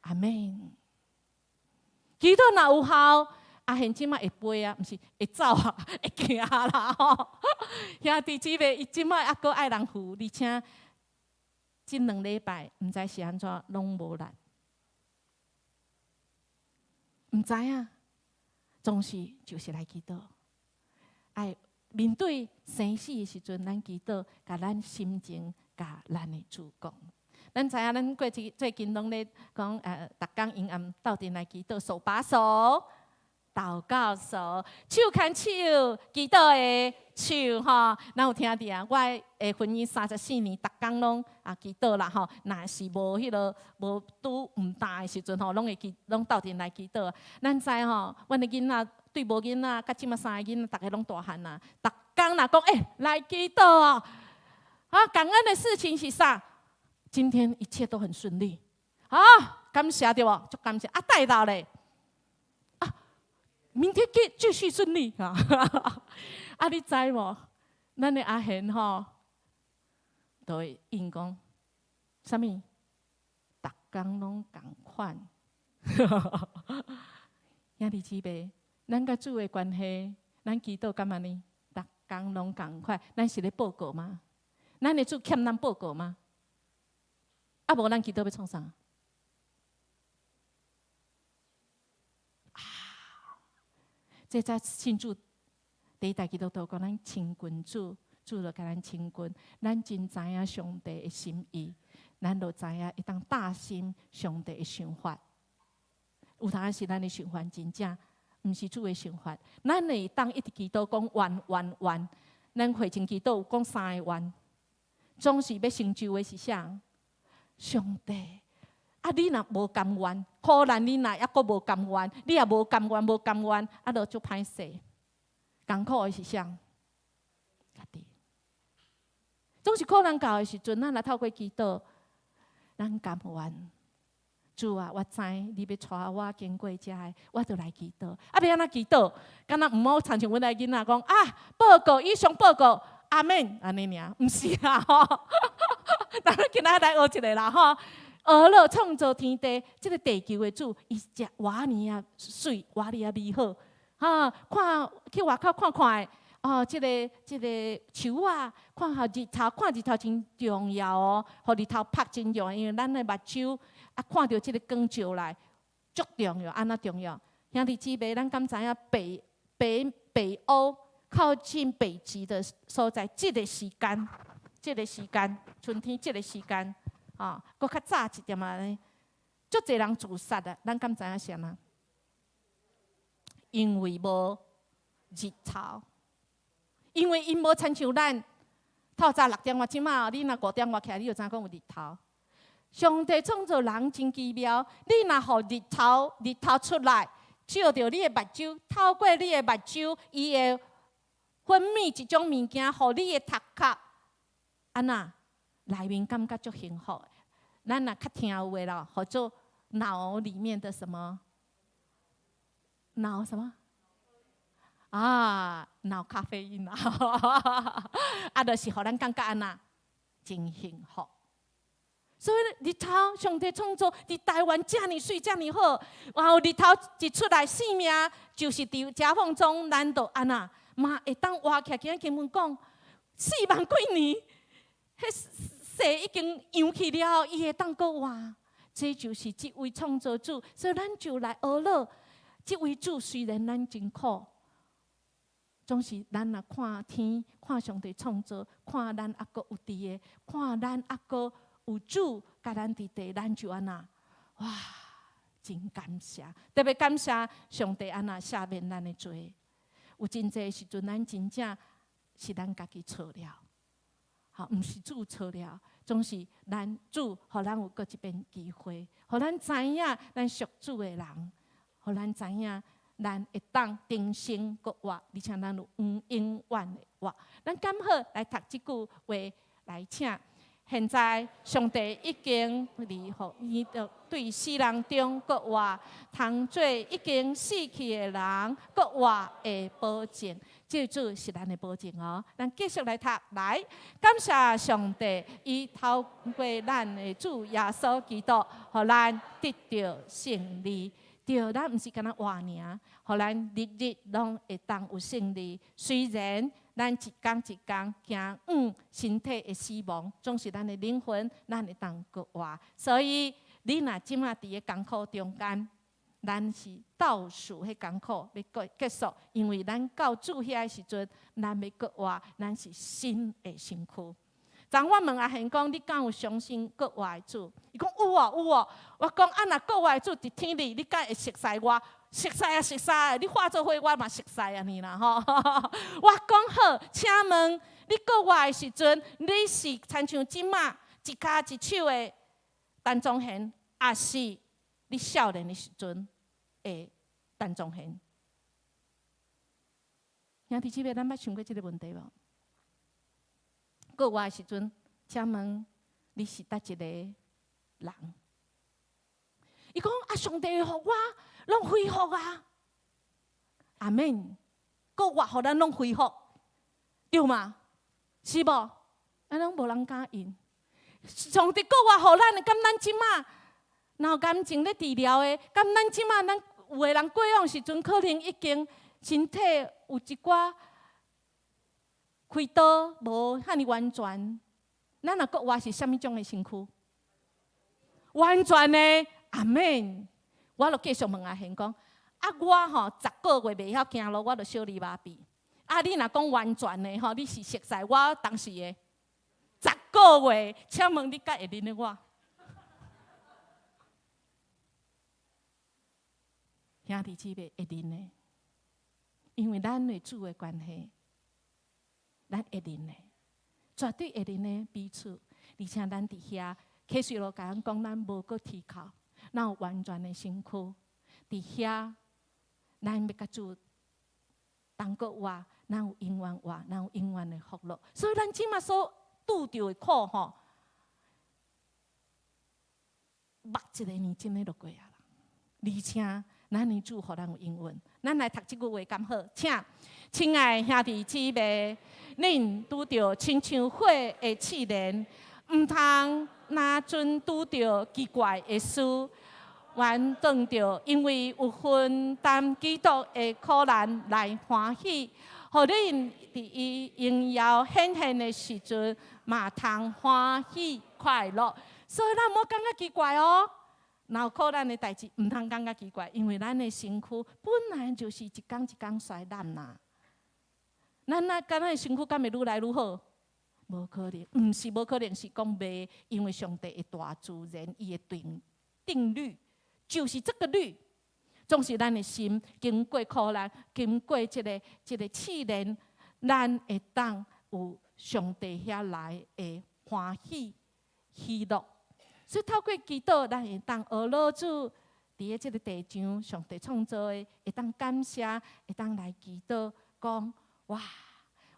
阿門。祈禱若有效，阿賢這擺會飛啊，毋是會走啊，會行啦吼。兄弟姊妹，伊這擺猶閣愛人扶，而且這2禮拜毋知是按怎，攏無力，毋知影，總是就是來祈禱。愛面對生死的時陣，咱祈禱，共咱心情，共咱的主講。咱知影，咱過去最近攏咧講，逐工閒暗鬥陣來祈禱，手把手，禱告手，手牽手，祈禱的手吼。咱有聽著啊？我的婚姻34年，逐工攏啊祈禱啦吼。若是無彼个無拄毋答的時陣吼，攏會祈，攏鬥陣來祈禱。咱知吼，阮的囡仔對無囡仔，佮這擺三个囡仔，逐个攏大漢啊。逐工若講，欸，來祈禱哦。啊，感恩的事情是啥？今天一切都很順利，啊，感謝對無？足感謝啊，帶到咧，啊，明天繼續順利啊！啊，你知無？咱的阿賢吼，都會應講，啥物？逐工攏仝款。兄弟姊妹，咱佮主的關係，咱祈禱敢按呢？逐工攏仝款，咱是咧報告嗎？咱的主欠咱報告嗎？啊，無咱祈禱欲創啥？啊！這才信主第一代基督徒講，咱親近主，主就共咱親近，咱真知影上帝的心意，咱就知影會當打心上帝的想法。有當時咱的想法真正毋是主的想法，咱會當一直祈禱講願願願，咱會前祈禱有講三个願，總是欲成就的是啥？上帝，啊！你若無甘願，可能你若猶閣無甘願，你也無甘願，無甘願，啊，就足歹勢。艱苦的是啥？總是苦難到的時陣，咱來透過祈禱，咱甘願。主啊，我知你欲帶我經過遮的，我就來祈禱。啊，欲按怎祈禱？敢若毋好親像阮的囡仔講啊，報告以上報告，阿們，按呢爾，毋是啦吼。咱今仔來學一个啦吼。學了創造天地，這个地球的主，伊食偌爾仔媠，偌爾仔美好。哈，看去外口看看的，哦，這个樹仔，看予日頭，看日頭真重要哦，予日頭曬真重要，因為咱的目睭啊，看著這个光照來，足重要，按怎重要？兄弟姊妹，咱敢知影北歐靠近北極的所在，這个時間，春天這个時間，啊，閣較早一點仔呢，足濟人自殺啊！咱敢知影啥物？因為無日頭，因為𪜶無親像咱透早6點外，這馬你若5點外起來，你就知影講有日頭。上帝創造人真奇妙，你若予日頭，日頭出來，照著你的目睭，透過你的目睭，伊會分泌一種物件，予你的頭殼，按怎內面感覺足幸福。咱若較聽有的啦，叫做腦裡面的什麼？腦什麼？啊，腦咖啡因啊！啊，就是予咱感覺按怎真幸福。所以日頭上帝創造佇台灣遮爾媠，遮爾好，然後日頭一出來，生命就是佇夾縫中，咱就按怎嘛會當活起來。今仔經文講4萬幾年，彼世已經揚去了，伊會當閣活。這就是這位創造主，所以咱就來學了。這位主雖然咱真苦，總是咱若看天，看上帝創造，看咱猶閣有佇的，看咱猶閣有主共咱佇地，咱就按怎哇，真感謝，特別感謝上帝按怎赦免咱的罪。有真濟時陣，咱真正是咱家己錯了，好，毋是主錯了，總是咱主予咱有閣一遍機會，予咱知影咱屬主的人，予咱知影咱會當重生復活，而且咱有永永遠的活。咱剛好來讀這句話來請。現在上帝已經離予伊的對死人中復活，通做已經死去的人復活的保證。這主是咱的保證哦。咱繼續來讀，來感謝上帝，伊透過咱的主耶穌基督，予咱得著勝利。對，咱毋是干焦活爾，予咱日日攏會當有勝利。雖然咱一工一工行往身體的死亡，總是咱的靈魂，咱會當閣活。所以，你若這馬佇个艱苦中間，咱是倒數彼艱苦欲結束，因為咱到主遐的時陣，咱欲閣活，咱是新的身軀。昨我問阿賢講，你敢有相信閣活的主？伊講有哦，有哦。我講啊，若閣活的主佇天裡，你敢會熟似我？熟似啊，熟似！你化做火，我嘛熟似按呢啦吼。我講好，請問你閣活的時陣，你是親像這馬一跤一手的陳宗賢，抑是你少年的時陣的陳宗賢？兄弟姊妹，咱捌想過這个問題無？閣活的時陣，請問你是佗一个人？伊講啊，上帝予我攏恢復啊，阿們，閣活予咱攏恢復，對嗎？是無？啊，攏無人敢應。上帝閣活予咱，敢咱這馬若有感情咧治療的，敢咱這馬咱有的人過往時陣可能已經身體有一寡開刀無遐爾完全，咱若閣活是啥物種的身軀？完全的，阿們。我就繼續問阿賢講：啊，我吼10個月袂曉行路，我就小離麻痹。啊，你若講完全的吼，你是熟似我當時的十個月，請問你敢會認得我？兄弟姊妹會認的，因為咱的主的關係，咱會認的，絕對會認的彼此。而且咱佇遐，啟示錄共咱講，咱無閣啼哭，咱有完全的身軀。佇遐，咱欲共主同閣活，咱有永遠活，咱有永遠的福樂。所以咱這馬所拄著的苦吼，目一个年真的就過啊啦。而且咱的主予咱有應允，咱來讀這句話敢好？請，親愛兄弟姊妹，恁拄著親像火的試煉，毋通若陣拄著奇怪的事，反當著因為有分擔基督的苦難來歡喜，予恁佇伊榮耀顯現的時陣，嘛通歡喜快樂。所以咱毋好感覺奇怪哦。若有苦難的代誌，毋通感覺奇怪，因為咱的身軀本來就是一工一工衰爛啦。咱若敢若身軀敢會愈來愈好？無可能，毋是無可能，是講袂，因為上帝的大自然，伊的定律就是這個律。總是咱的心經過苦難，經過這個試煉，咱會當有上帝遐來的歡喜喜樂。所以透過祈禱，咱會當學老主佇咧這個地上，上帝創造的，會當感謝，會當來祈禱，講哇，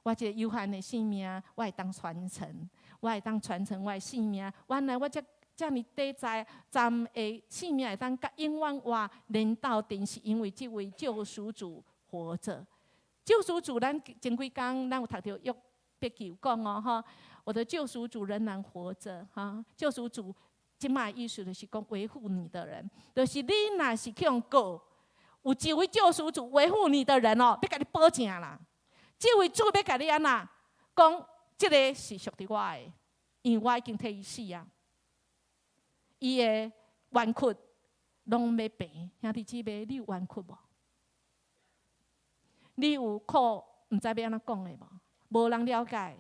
我這個有限的生命，我會當傳承，我會當傳承我的生命。原來我這爾短暫的生命會當佮永遠活連鬥陣，是因為這位救贖主活著。救贖主，咱前幾工咱有讀著約伯記有講哦，吼，我的救贖主仍然活著，哈，救贖主。這擺意思就是講維護你的人，就是你若是去予告，有一位救贖主維護你的人哦，欲共你保證啦。這位主欲共你按怎講，這個是屬佇我的，因為我已經替伊死啊。伊的冤屈攏欲平，兄弟姊妹，你有冤屈無？你有苦，毋知欲按怎講的無？無人了解。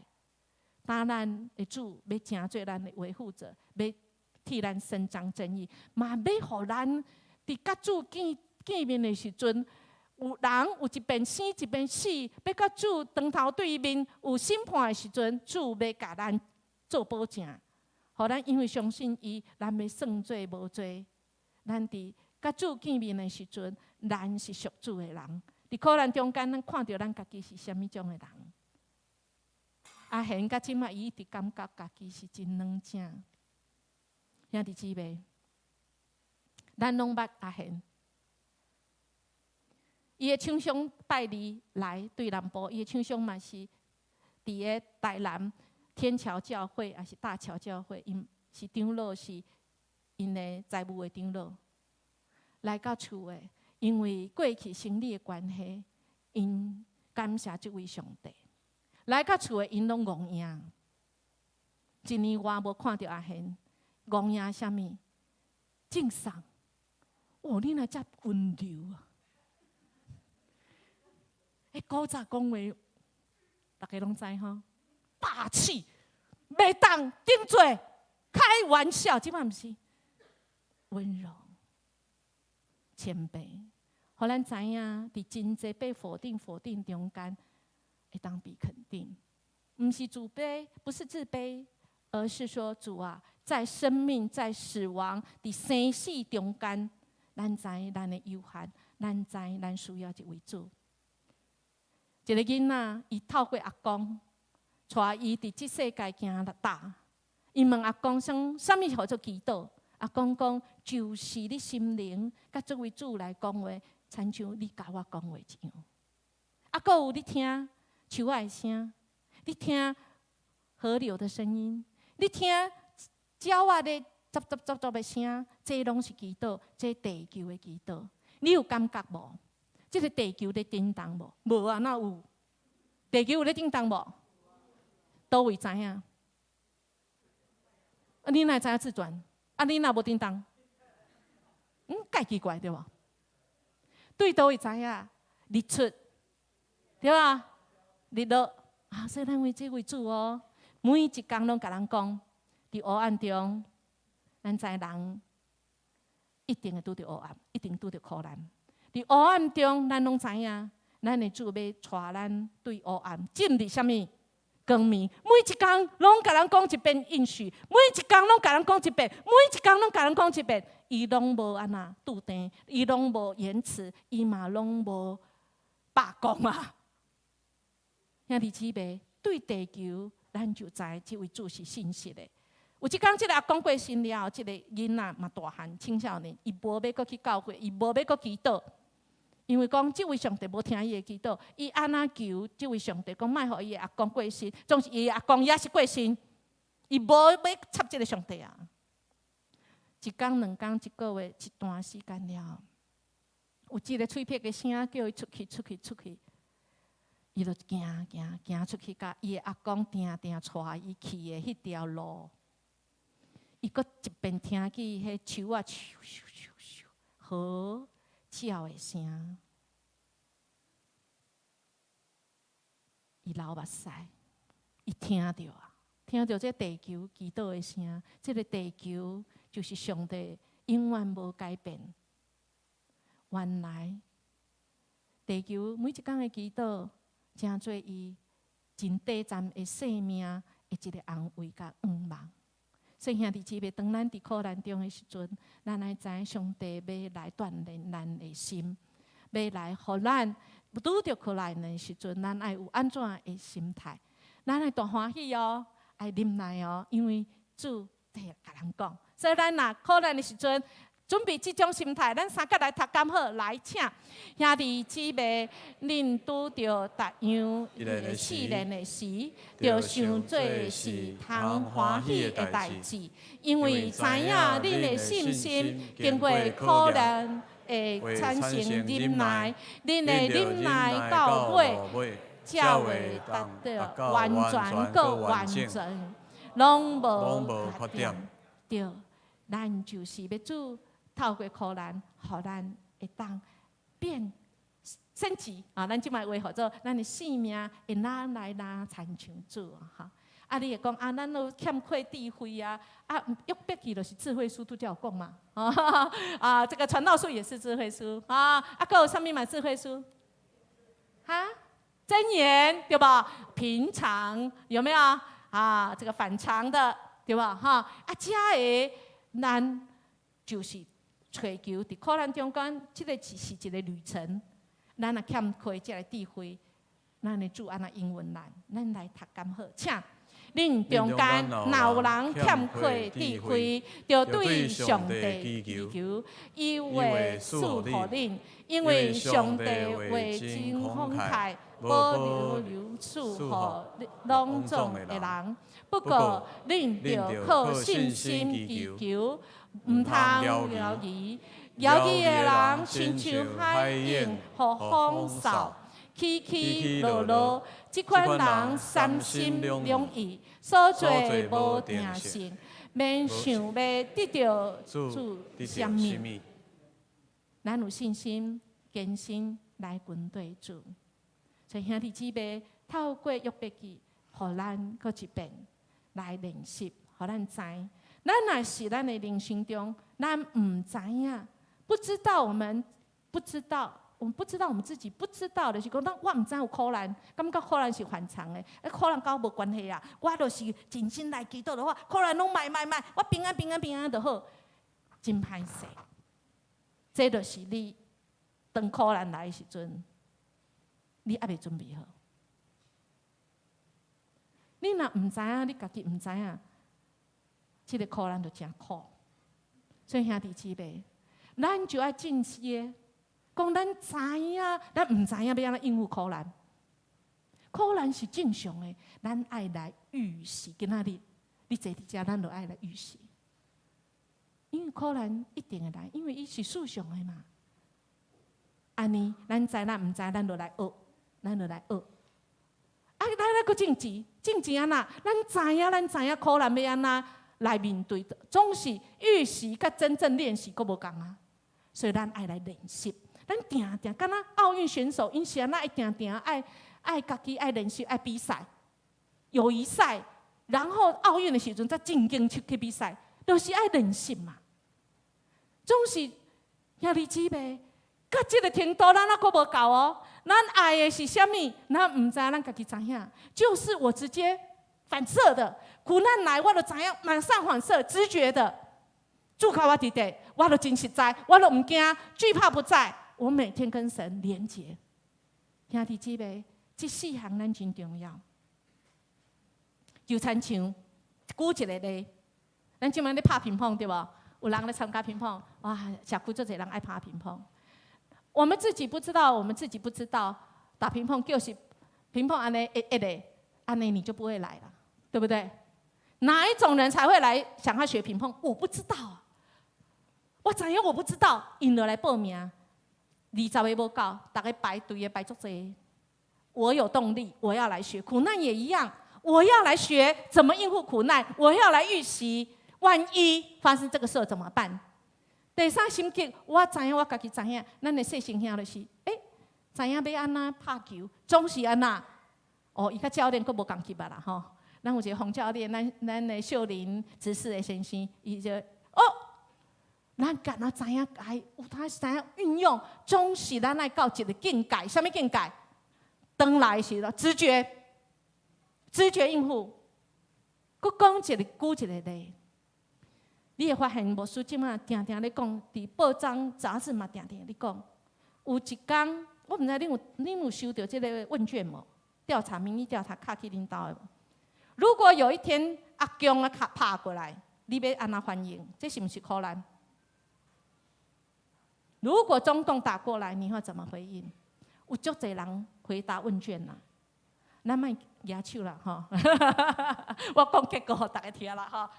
但咱的主欲成做咱的維護者，欲替咱伸張正義，嘛欲予咱佇佮主見見面的時陣，有人有一邊生一邊死，欲佮主當頭對面有審判的時陣，主欲共咱做保證，予咱因為相信伊，咱欲算做無罪。咱佇佮主見面的時陣，咱是屬主的人。佇苦難中間，咱看著咱家己是啥物種的人。阿賢到這擺，伊一直感覺家己是真軟正。兄弟姊妹，咱攏捌阿賢，伊的廠商拜二來對南部，伊的廠商嘛是佇个台南天橋教會，抑是大橋教會，𪜶是長老，是𪜶的財務的長老來到厝的，因為過去生理的關係，𪜶感謝這位上帝。來到厝的𪜶攏戇贏，一年外無看著阿賢。戇贏啥物？正送。哦，你若遮溫柔啊！欸，古早講話，大家攏知吼，霸氣，袂當頂嘴，開玩笑，這擺毋是溫柔、謙卑，予咱知影，佇真濟被否定、否定中間，會當被肯定。毋是自卑，不是自卑，而是說主啊，在生命、在死亡、佇生死中間，咱知咱的有限，咱知咱需要一位主。一個囡仔，伊透過阿公，帶伊佇這世界行大。伊問阿公：啥啥物號做祈禱？阿公講：就是你心靈佮這位主來講話，親像你佮我講話一樣。啊，閣有你聽樹仔的聲，你聽河流的聲音，你聽鳥仔咧喳喳喳喳的聲，這攏是祈禱，這地球的祈禱。你有感覺無？這個地球咧振動無？無啊，哪有？地球有咧振動無？佗位知影？啊，你哪會知影自轉？啊，你若無振動？蓋奇怪對無？對佗位知影？日出對吧？日落啊，所以咱為這位主哦，每一工攏共咱講，佇黑暗中，咱知人一定會拄著黑暗，一定拄著苦難。佇黑暗中，咱攏知影，咱的主欲帶咱對黑暗進入啥物光明。每一工攏共咱講一遍應許，每一工攏共咱講一遍，每一工攏共咱講一遍，伊攏無按怎拄定，伊攏無延遲，伊嘛攏無罷工啊！兄弟姊妹，對地球來講，咱就知這位主是信實的。有一工，這个阿公過身了，這个囡仔嘛大漢青少年，伊無欲閣去教會，伊無欲閣祈禱，因為講這位上帝無聽伊的祈禱，伊按怎求這位上帝講莫予伊的阿公過身，總是伊的阿公也是過身，伊無欲插這个上帝啊。一工、兩工、一個月、一段時間了，有一個喙撇的聲叫伊出去、出去、出去，伊就行行行出去，共伊的阿公定定帶伊去的彼條路。伊閣一遍聽見彼樹仔咻咻咻咻號鳥的聲，伊流目屎，伊聽著啊，聽著這地球祈禱的聲，這个地球就是上帝永遠無改變。原來地球每一工的祈禱，成做伊真短暫的生命的一个安慰佮盼望。所以兄弟姊妹，當咱佇苦難中的時陣，咱愛知上帝欲來鍛鍊咱的心，欲來予咱拄著苦難的時陣，咱愛有按怎的心態？咱愛大歡喜哦，愛忍耐哦，因為主會共咱講。所以咱若苦難的時陣，準備這種心態，咱三甲來讀敢好？來，請兄弟姊妹，恁拄著逐樣的試煉的時，著想做是通歡喜的代誌，因為知影恁的信心經過苦難會產生忍耐，恁的忍耐到尾，才會達到完全閣完整，攏無缺點。對，咱就是欲主透過苦難，予咱會當變升級啊！咱這擺話號做咱的生命會愈來愈親像主哈。啊，你會講啊，咱都欠缺智慧啊！啊，約伯記就是智慧書，拄才有講嘛。啊，這個傳道書也是智慧書啊。啊，閣有啥物嘛智慧書？哈？箴言對無？平常有沒有？啊，這個反常的對無？哈？啊，這个咱就是揣求佇苦難中間，這个是一個旅程。咱若欠缺這个智慧，咱的主按怎應允咱？咱來讀敢好？請恁中間若有人欠缺智慧，著對上帝祈求，伊會賜予恁，因為上帝話真慷慨，無保留賜予攏總的人。不過，恁著靠信心祈求，毋通猶豫。猶豫的人，親像海湧予風掃，起起落落。這款人三心兩意，所做無定性，免想欲得著主啥物。咱有信心，堅心來跟隨主。所以兄弟姊妹，透過約伯記，予咱閣一遍來練習，予咱知。咱若是咱的人生中，咱毋知影，不知道我們不知道，我們不知道我們自己不知道的是講，咱我毋知有苦難，感覺苦難是反常的，啊苦難佮我無關係啊，我就是盡心來祈禱的話，苦難攏莫莫莫，我平安平安平安就好，真歹勢。這就是你當苦難來的時陣，你猶未準備好。你若毋知影，你家己毋知影，這个苦難就誠苦。所以兄弟姊妹，咱就愛正視的，講咱知影，咱毋知影欲按怎應付苦難。苦難是正常的，咱愛來預習。今仔日你坐佇遮，咱就愛來預習。因為苦難一定會來，因為伊是世上的嘛。按呢，咱知咱毋知，咱就來學，咱就來學。啊，咱來閣種植，種植按怎？咱知影，咱知影苦難欲按怎來面對，總是預習佮真正練習閣無仝啊。所以咱愛來練習，咱定定敢若奧運選手，𪜶是按怎愛定定愛愛家己愛練習愛比賽，友誼賽，然後奧運的時陣才正經出去比賽，都是愛練習嘛。總是兄弟姊妹，到這个程度，咱猶閣無夠哦。咱愛的是啥物？咱毋知，咱家己知影。就是我直接反射的，苦難來，我就知影，馬上反射，直覺的。主佮我佇佇，我就真實在，我都毋驚，懼怕不在。我每天跟神連結。兄弟姊妹，這四項咱真重要。就親像舉一个例，咱這擺咧拍乒乓對無？有人咧參加乒乓，哇！社區足濟人愛拍乒乓。我們自己不知道，我們自己不知道打乒乓就是乒乓按呢一一个，按呢你就不會來了，對不對？哪一種人才會來想要學乒乓？我不知道啊，我知影我不知道，𪜶就來報名，20個無夠，逐家排隊的排足濟。我有動力，我要來學。苦難也一樣，我要來學怎麼應付苦難，我要來預習，萬一發生這個事怎麼辦？第三心結，我知影我家己知影，咱的細心兄就是，欸，知影欲按怎拍球，總是按怎。哦，伊佮教練閣無仝級啊啦吼。咱有一個洪教練，咱的秀林執事的先生，伊就哦，咱敢若知影，哎，有當知影運用，總是咱愛到一個境界，啥物境界？當來時咯，直覺，直覺應付。閣講一個，舉一個例，你會發現牧師這馬定定咧講，佇報章雜誌嘛定定咧講。有一工，我毋知恁有收著這個問卷無？調查民意調查敲去恁兜的無？如果有一天阿共啊敲拍過來，你欲按怎反應？這是毋是苦難？如果中共打過來，你會怎麼回應？有足濟人回答問卷啦，咱莫舉手啦吼，我講結果予大家聽啦吼。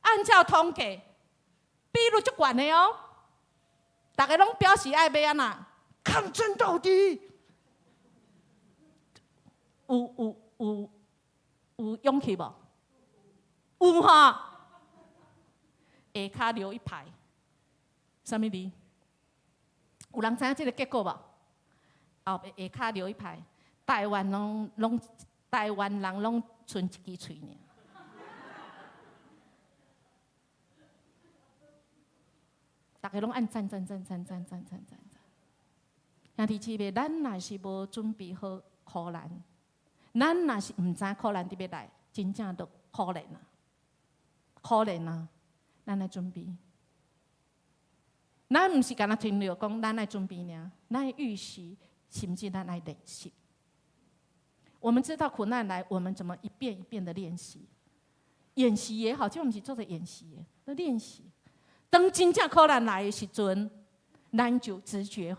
按照統計，比率足懸的哦，逐家攏表示愛欲按怎抗爭到底，有勇氣無？有吼，下跤留一排，啥物字？有人知影這個結果無？後壁下跤留一排，台灣人攏賰一支喙爾。逐家攏按讚讚讚讚讚讚讚讚讚。兄弟姊妹，咱若是無準備好苦難，咱若是毋知苦難佇欲來，真正就可憐啊！可憐啊！咱愛準備，咱毋是干焦停留講，咱愛準備爾，咱愛預習，甚至咱愛練習。我們知道苦難來，我們怎麼一遍一遍的練習？演習也好，這毋是做咧演習的，咧練習。當真正苦難來的時陣，咱就直覺，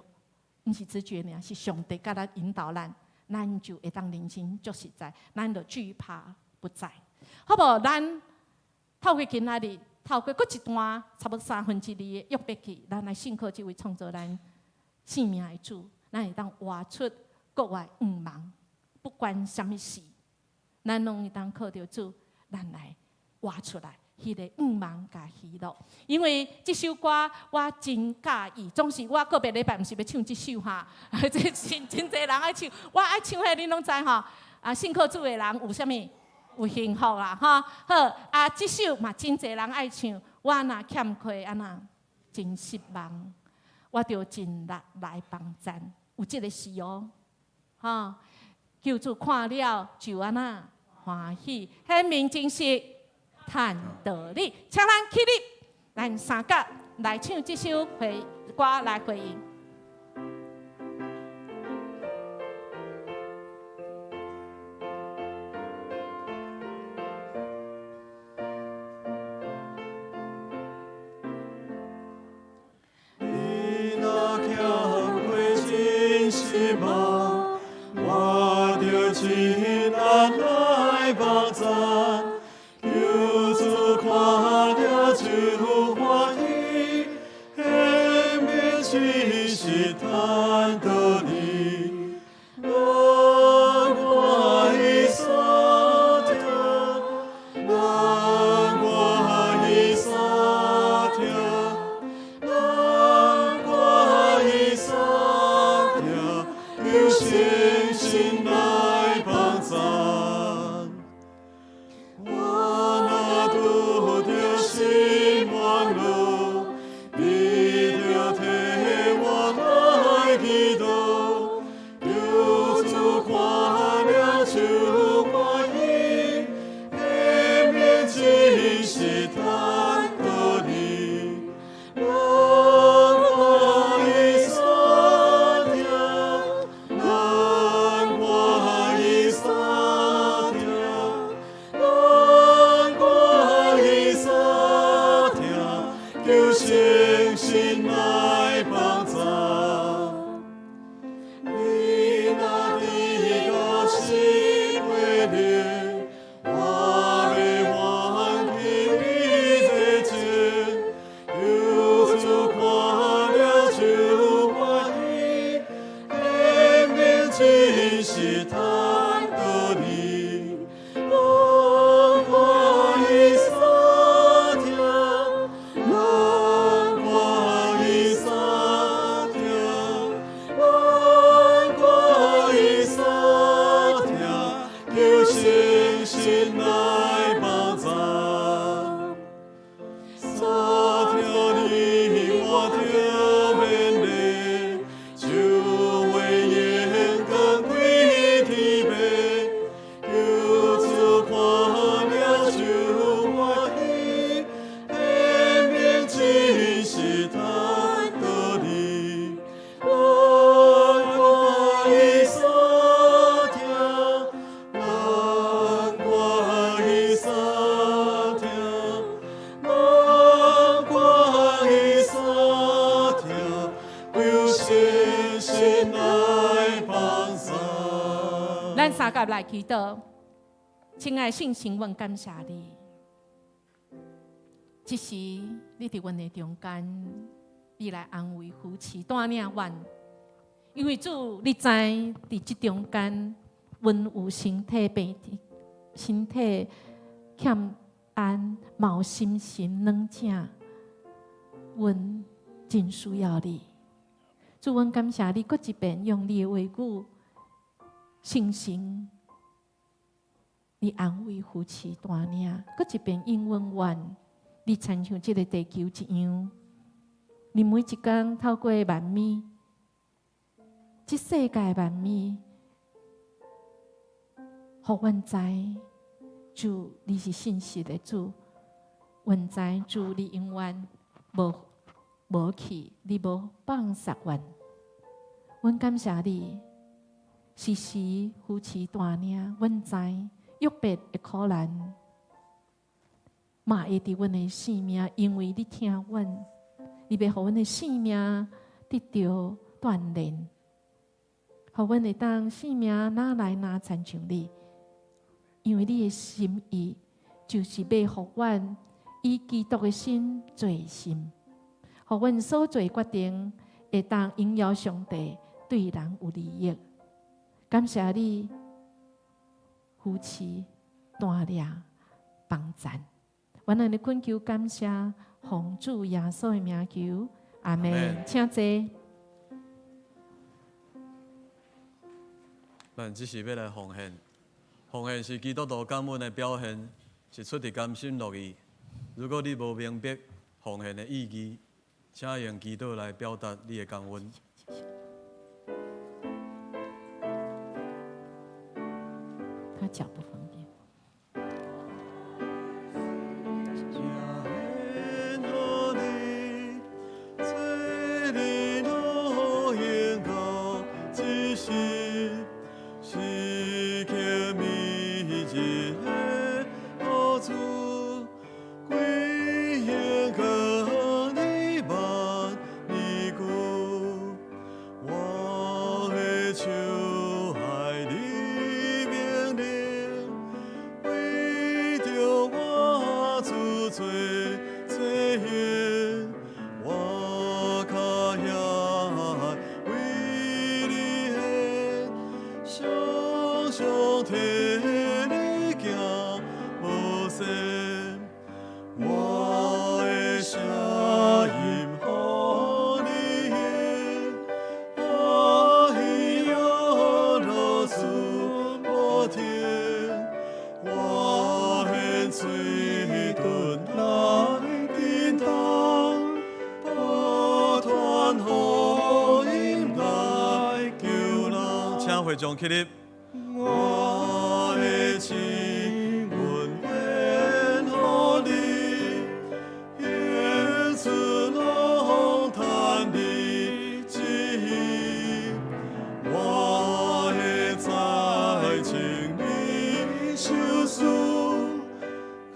毋是直覺爾，是上帝共咱引導咱，咱就會當人生足實在，咱就懼怕不再。好無？咱透過今仔日，透過閣一段差不多2/3的約伯記，咱來信靠這位創造咱生命的主，咱會當活出國外向望，不管啥物事，咱攏會當靠著主，咱來活出來。彼个向望佮喜樂，因為這首歌我真喜歡，總是我個別禮拜毋是欲唱這首哈，這真真濟人愛唱，我愛唱彼个恁攏知吼。啊，信靠主的人有啥物？有幸福啦，吼。好，啊，這首嘛真濟人愛唱，我若欠缺按怎真失望，我著盡力來幫贊，有這个詩哦，吼。求主看了就按怎歡喜，顯明真實。趁道理，請咱起立，咱三甲來唱這首回歌來回應。你若欠缺真失望，我著盡力來幫贊。求主看了就歡喜，顯明真實趁道理。難怪伊相疼，難怪伊相疼，難怪伊相疼，求誠心來幫贊。我若拄著失望路，你著替我來行。聖神來幫助。你若佇到死袂離，我欲還去你熱情。求主看了就歡喜，顯明真實趁著你。難看伊相疼，難看伊相疼，難看伊相疼，求聖神來幫助。相疼你我著勉勵，就會榮光歸天父。求主看了就歡喜，顯明真實趁著你。難看伊相疼，難看伊相疼，難看伊相疼，求聖神來幫助。咱三甲來祈禱，親愛聖神，阮感謝你。這時你佇阮的中間，你來安慰、扶持、帶領阮。因為主，你知佇這中間，阮有身體病、身體欠安，嘛有心神軟弱，阮真需要你。主，阮感謝你，閣一遍用你的話語、聖神，你安慰、扶持、帶領，閣一遍應允阮，你親像這个地球一樣，你每一工透過萬物，這世界萬物，予阮知，主你是信實的主，阮知主你永遠無去，你無放捨阮，阮感謝你，時時扶持帶領，阮知約伯的苦難，嘛會佇阮的生命，因為你疼阮，你欲予阮的生命得著鍛煉，予阮會當生命愈來愈親像你，因為你的心意就是欲予阮以基督的心做心，予阮所做決定會當榮耀上帝，對人有利益。感謝你扶持、帶領、幫贊。阮按呢懇求感謝，奉主耶穌的名求，阿門。請坐。咱這時欲來奉獻，奉獻是基督徒感恩的表現，是出自甘心樂意。如果你無明白奉獻的意義，請用祈禱來表達你的感恩。他腳不方便。請會眾起立。我的心願獻予你，獻出攏趁你旨意。我的財請你收取，甘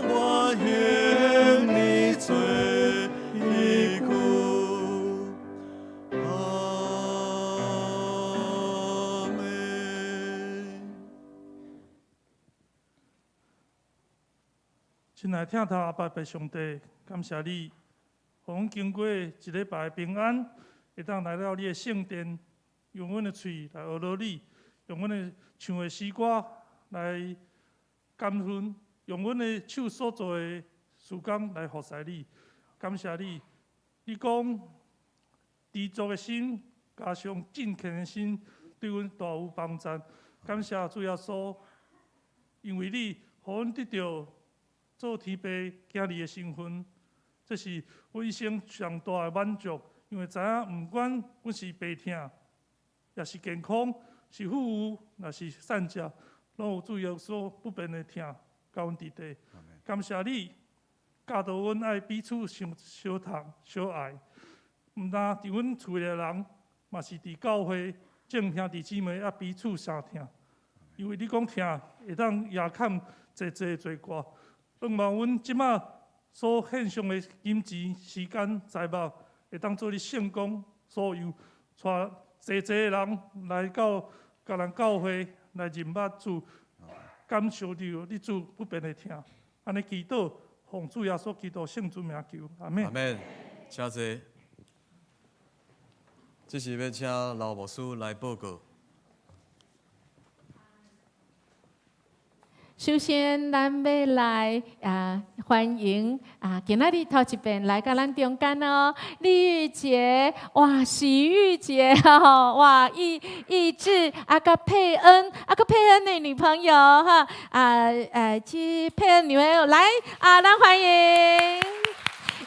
願獻你做親愛疼疼阿爸父上帝，感謝你，予阮經過一禮拜平安，會當來到你的聖殿，用阮的喙來學羅你，用阮的唱的詩歌來感恩，用阮的手所做的事工來服侍你。感謝你，你講知足的心加上敬虔的心，對阮大有幫助。感謝主耶穌，因為你予阮得著做天父囝兒的身份，這是阮一生上大的滿足。因為知影，毋管阮是病疼，抑是健康，是富有，抑是散食，攏有主耶穌不變的疼，佮阮佇底。感謝你教導阮愛彼此相相疼相愛，毋但佇阮厝內的人，嘛是佇教會眾兄弟姊妹愛彼此相疼。因為你講疼會當壓砍濟濟的罪過。盼望阮這馬所獻上的金錢、時間、財物，會當做你聖工所用，帶濟濟的人來到共咱教會來認捌主，感受著你主不變的疼。按呢祈禱，奉主耶穌基督聖主名求，阿們。阿們，請坐。這時欲請劉牧師來報告。首先，咱欲來啊歡迎啊，今仔日頭一遍來到咱中間哦，李玉潔，哇，喜玉潔，哇，義義志啊佮佩恩，啊佮佩恩的女朋友哈，啊這佩恩女朋友來啊，咱歡迎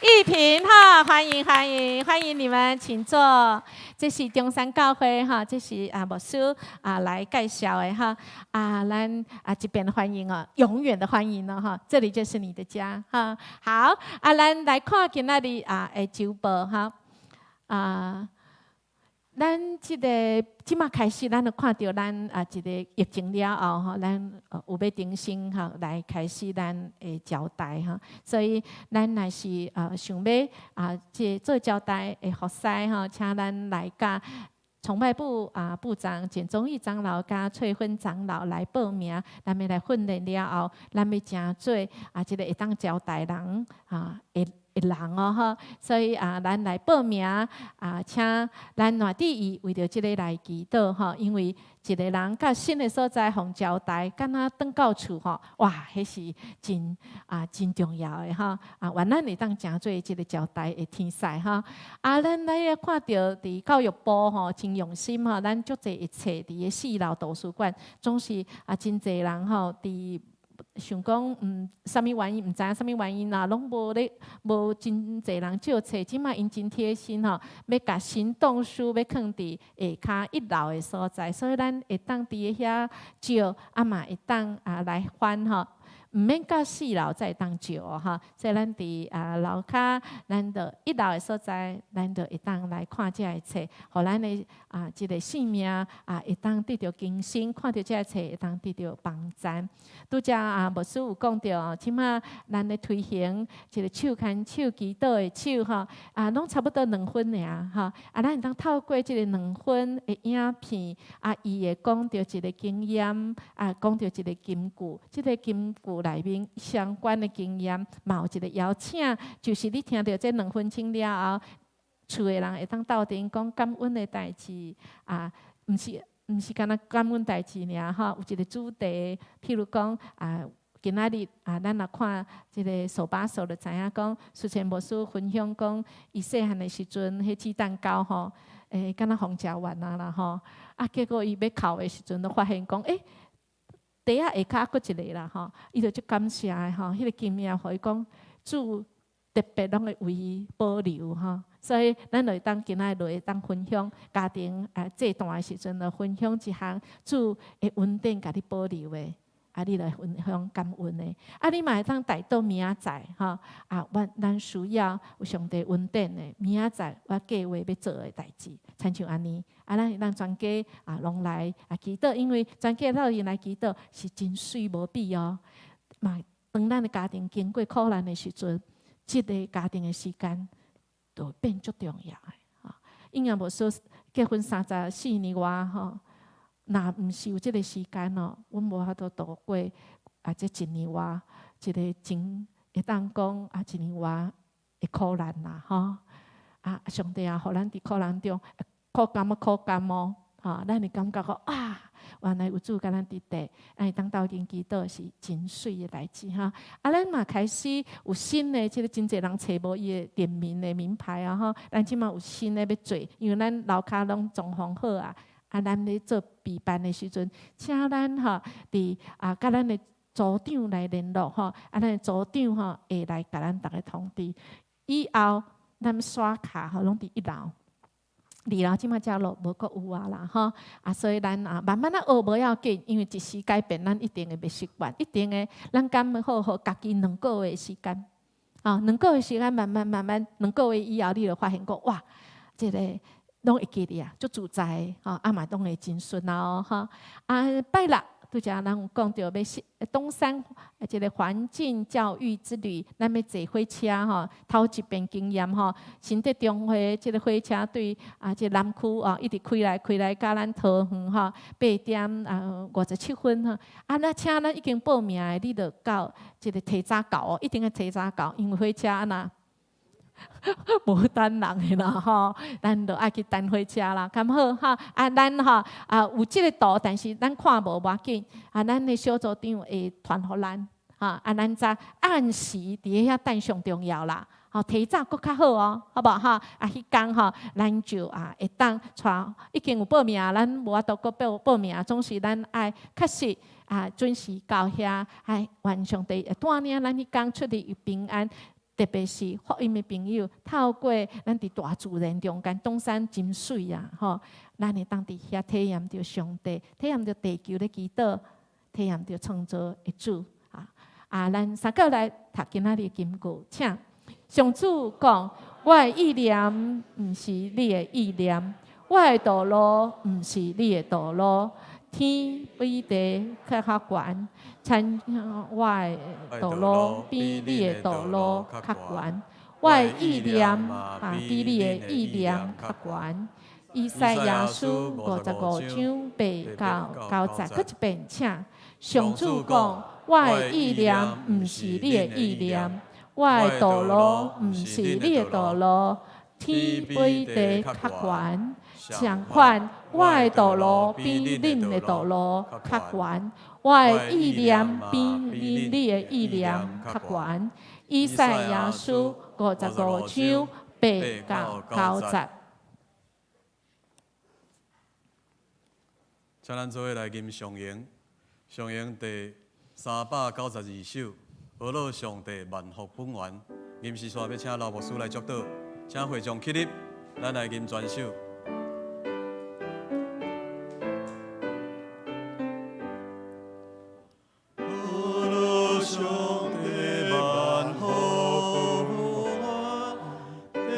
玉萍哈，歡迎歡迎歡迎你們，請坐。這是中山教會哈，這是啊牧師啊來介紹的哈啊，咱啊這邊歡迎哦，永遠的歡迎了哈，這裡就是你的家哈。好啊，咱來看今仔日啊的週報哈啊，咱這個這馬開始，咱就看著咱啊這個疫情了後吼，咱有欲重新吼來開始咱的招待哈，所以咱若是啊想欲啊這做招待的服侍吼，請咱來佮崇拜部啊部長簡忠義長老佮翠芬長老來報名，咱欲來訓練了後，咱欲成做啊這個會當招待人啊的人哦吼，所以啊，咱來報名啊，請咱若佇伊為著這个來祈禱吼，因為一个人到新的所在予招待，敢若轉到厝吼，哇，彼是真啊真重要的吼啊，願咱會當成做這个招待的天使吼。啊，咱來看著佇教育部吼，真用心吼，咱足濟的冊佇个四樓圖書館，總是啊真濟人吼佇。想講，啥物原因，毋知影啥物原因啦，攏無咧，無真濟人借冊。這馬𪜶真貼心吼，欲共行動書欲囥佇下跤一樓的所在，所以咱會當佇遐借，啊嘛會當啊來翻吼。毋免到四樓才會當借哦，吼，所以咱佇啊樓跤，咱著一樓的所在，咱就會當來看這个冊，予咱的啊這个性命啊會當得著更新，看著這个冊會當得著幫助。拄才啊牧師有講著哦，這馬咱咧推行一個手牽手祈禱的手吼，啊攏差不多兩分爾吼，啊咱會當透過這个兩分的影片，啊伊會講著一個經驗，啊講著一個金句，這个金句內面相關的經驗，嘛有一個邀請，就是你聽著這兩分鐘了後，厝的人會當鬥陣講感恩的代誌，啊，毋是干焦感恩代誌爾吼，有一個主題，譬如講啊，今仔日啊，咱若看這个手把手就知影講，蘇前牧師分享講，伊細漢的時陣，彼雞蛋糕吼，敢若予食完啊啦吼，啊，結果伊欲哭的時陣，就發現講，袋仔下跤閣一个啦吼，伊就足感謝的吼，彼个經驗予伊講，主特別攏會為伊保留吼，所以咱就會當今仔日就會當分享家庭啊，祭壇的時陣，就分享一項主的恩典，共你保留的，啊，你來分享感恩的，啊，你嘛會當代禱明仔載吼，啊，阮咱需要有上帝恩典的，明仔載我計劃欲做的代誌，親像按呢，啊，咱會當全家啊，攏來啊祈禱，因為全家鬥陣來祈禱是真媠無比哦。嘛，當咱的家庭經過苦難的時陣，這个家庭的時間就變足重要的。啊，應該無說結婚34年外吼，若毋是有這个時間哦，阮無法度度過啊，這一年外一个真會當講啊，一年外的苦難啦，吼！啊，上帝啊，予咱佇苦難中苦甘啊苦甘哦，吼，咱會感覺講啊，原來有主佮咱佇底，咱會當鬥陣祈禱是真媠的代誌哈。啊，咱嘛開始有新的，這個真濟人揣無伊的店面的名牌啊，吼。咱這馬有新的欲做，因為咱樓跤攏裝潢好啊。啊，咱咧做備辦的時陣，請咱吼佇啊，佮咱的組長來聯絡吼，啊，咱的組長吼會來共咱逐家通知。以後咱刷卡吼攏佇一樓。二樓這馬才落無閣有啊啦吼，啊，所以咱啊慢慢仔學無要緊，因為一時改變，咱一定會袂習慣，一定會，咱敢好予家己兩個月時間，啊，兩個月時間慢慢慢慢，兩個月以後你就發現講哇，這個攏會記得啊，足自在的，吼，啊嘛攏會真順啊哦，吼，啊拜六。拄才咱有講著欲是東山這个環境教育之旅，咱欲坐火車吼，頭一遍經驗吼，新德中會這个火車對啊，這南區啊，一直開來開來到咱桃園吼，8點啊57分吼，啊，那請咱已經報名的，你著到這个提早到哦，一定愛提早到，因為火車按怎無等人的啦吼，咱著愛去等火車啦，敢好哈？啊，咱吼啊有這个圖，但是咱看無無要緊，啊，咱的小組長會傳予咱，哈，啊，咱才按時佇遐等上重要啦，吼，提早閣較好哦，好無哈？啊，彼工吼，咱就啊會當帶已經有報名，咱無法度閣報報名，總是咱愛確實啊準時到遐，愛願上帝會帶領咱彼工出入平安。特別是福音的朋友，透過咱佇大自然中間，東山真媠啊！吼，咱會當佇遐體驗著上帝，體驗著地球咧祈禱，體驗著創造的主啊！啊，咱三個來讀今仔日的金句，請上主講：我的意念毋是你的意念，我的道路毋是你的道路。天比地閣較懸，親像我的道路比你的道路較懸，我的意念嘛比你的意念較懸。以賽亞書55章8到9節，閣一遍，請上主講：我的意念毋是你的意念，我的道路毋是你的道路。天比地較懸，相款我的道路比恁的道路較懸，我的意念比恁的意念較懸。以賽亞書55章8到9節。請咱做伙來吟上詠，上詠第392首，呵咾上帝萬福本源。吟詩煞欲請劉牧師來祝禱，請會眾起立，咱來吟全首。呵咾上帝萬福本源，地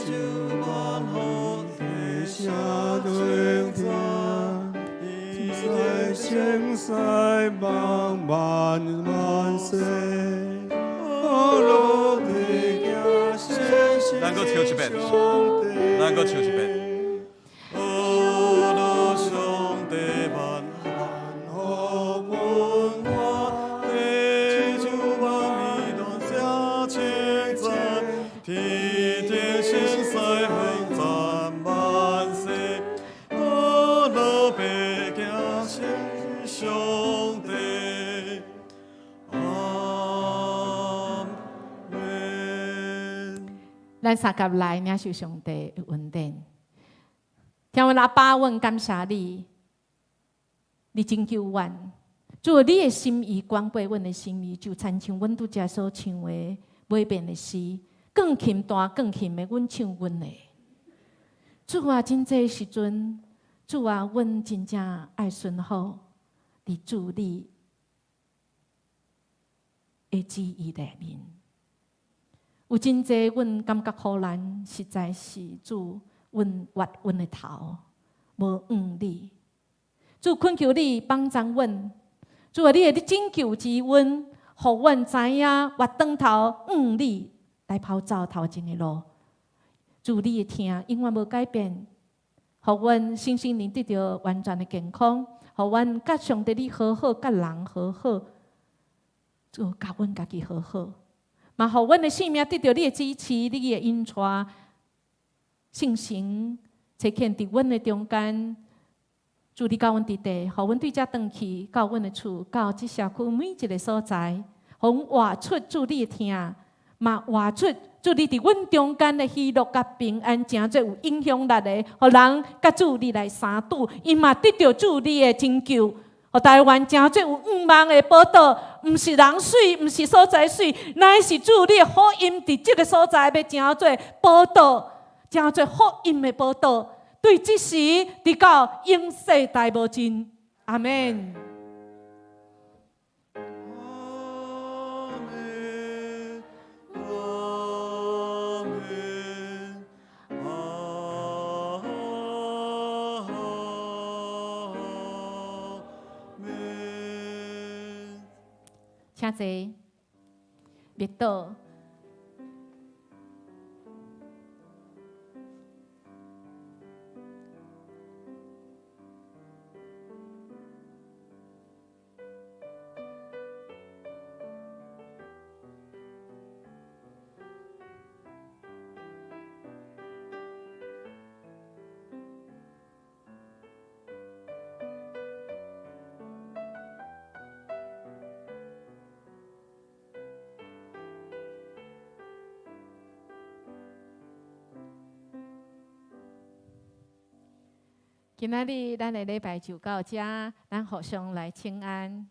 球萬福地聲稱讚，天在聖世萬萬萬世，呵咾地行聖咱閣唱一遍，咱閣唱一遍。呵咾上帝萬福本源，地球萬美都聲稱讚，天頂聖世頌讚萬世，呵咾白行聖上帝，阿們。咱三佮來領受上帝的恩典。天父阿爸，阮感謝你，你拯救阮。主，你的心意懸過阮的心意，就親像阮拄才所唱的尾邊的詩，鋼琴彈鋼琴的，阮唱阮的。主啊，真濟時陣，主啊，阮真正愛順服佇主你的旨意內面。有真濟阮感覺苦難，實在是主，阮越阮的頭，無向你。主懇求你幫助阮，主啊，你的拯救之恩，予阮知影越轉頭向你來跑走頭前的路。主你的疼永遠無改變，予阮身心靈得著完全的健康，予阮佮上帝你和好，佮人和好，主佮阮家己和好。嘛，予阮的性命得著你的支持，你的引帶，聖神差遣佇阮的中間，主你佮阮佇地，予阮對遮轉去，到阮的厝，到這社區每一个所在，予阮活出主你的疼，嘛活出主你佇阮中間的喜樂佮平安，成做有影響力的，予人佮主你來相拄，伊嘛得著主你的拯救。予台灣成做有向望的寶島，毋是人媠，毋是所在媠，乃是主你的福音佇這个所在欲成做寶島，成做福音的寶島。對這時直到永世代無盡。阿門。阿門，阿門，阿門。請坐，默禱。今仔日咱的禮拜就到遮，咱互相來請安。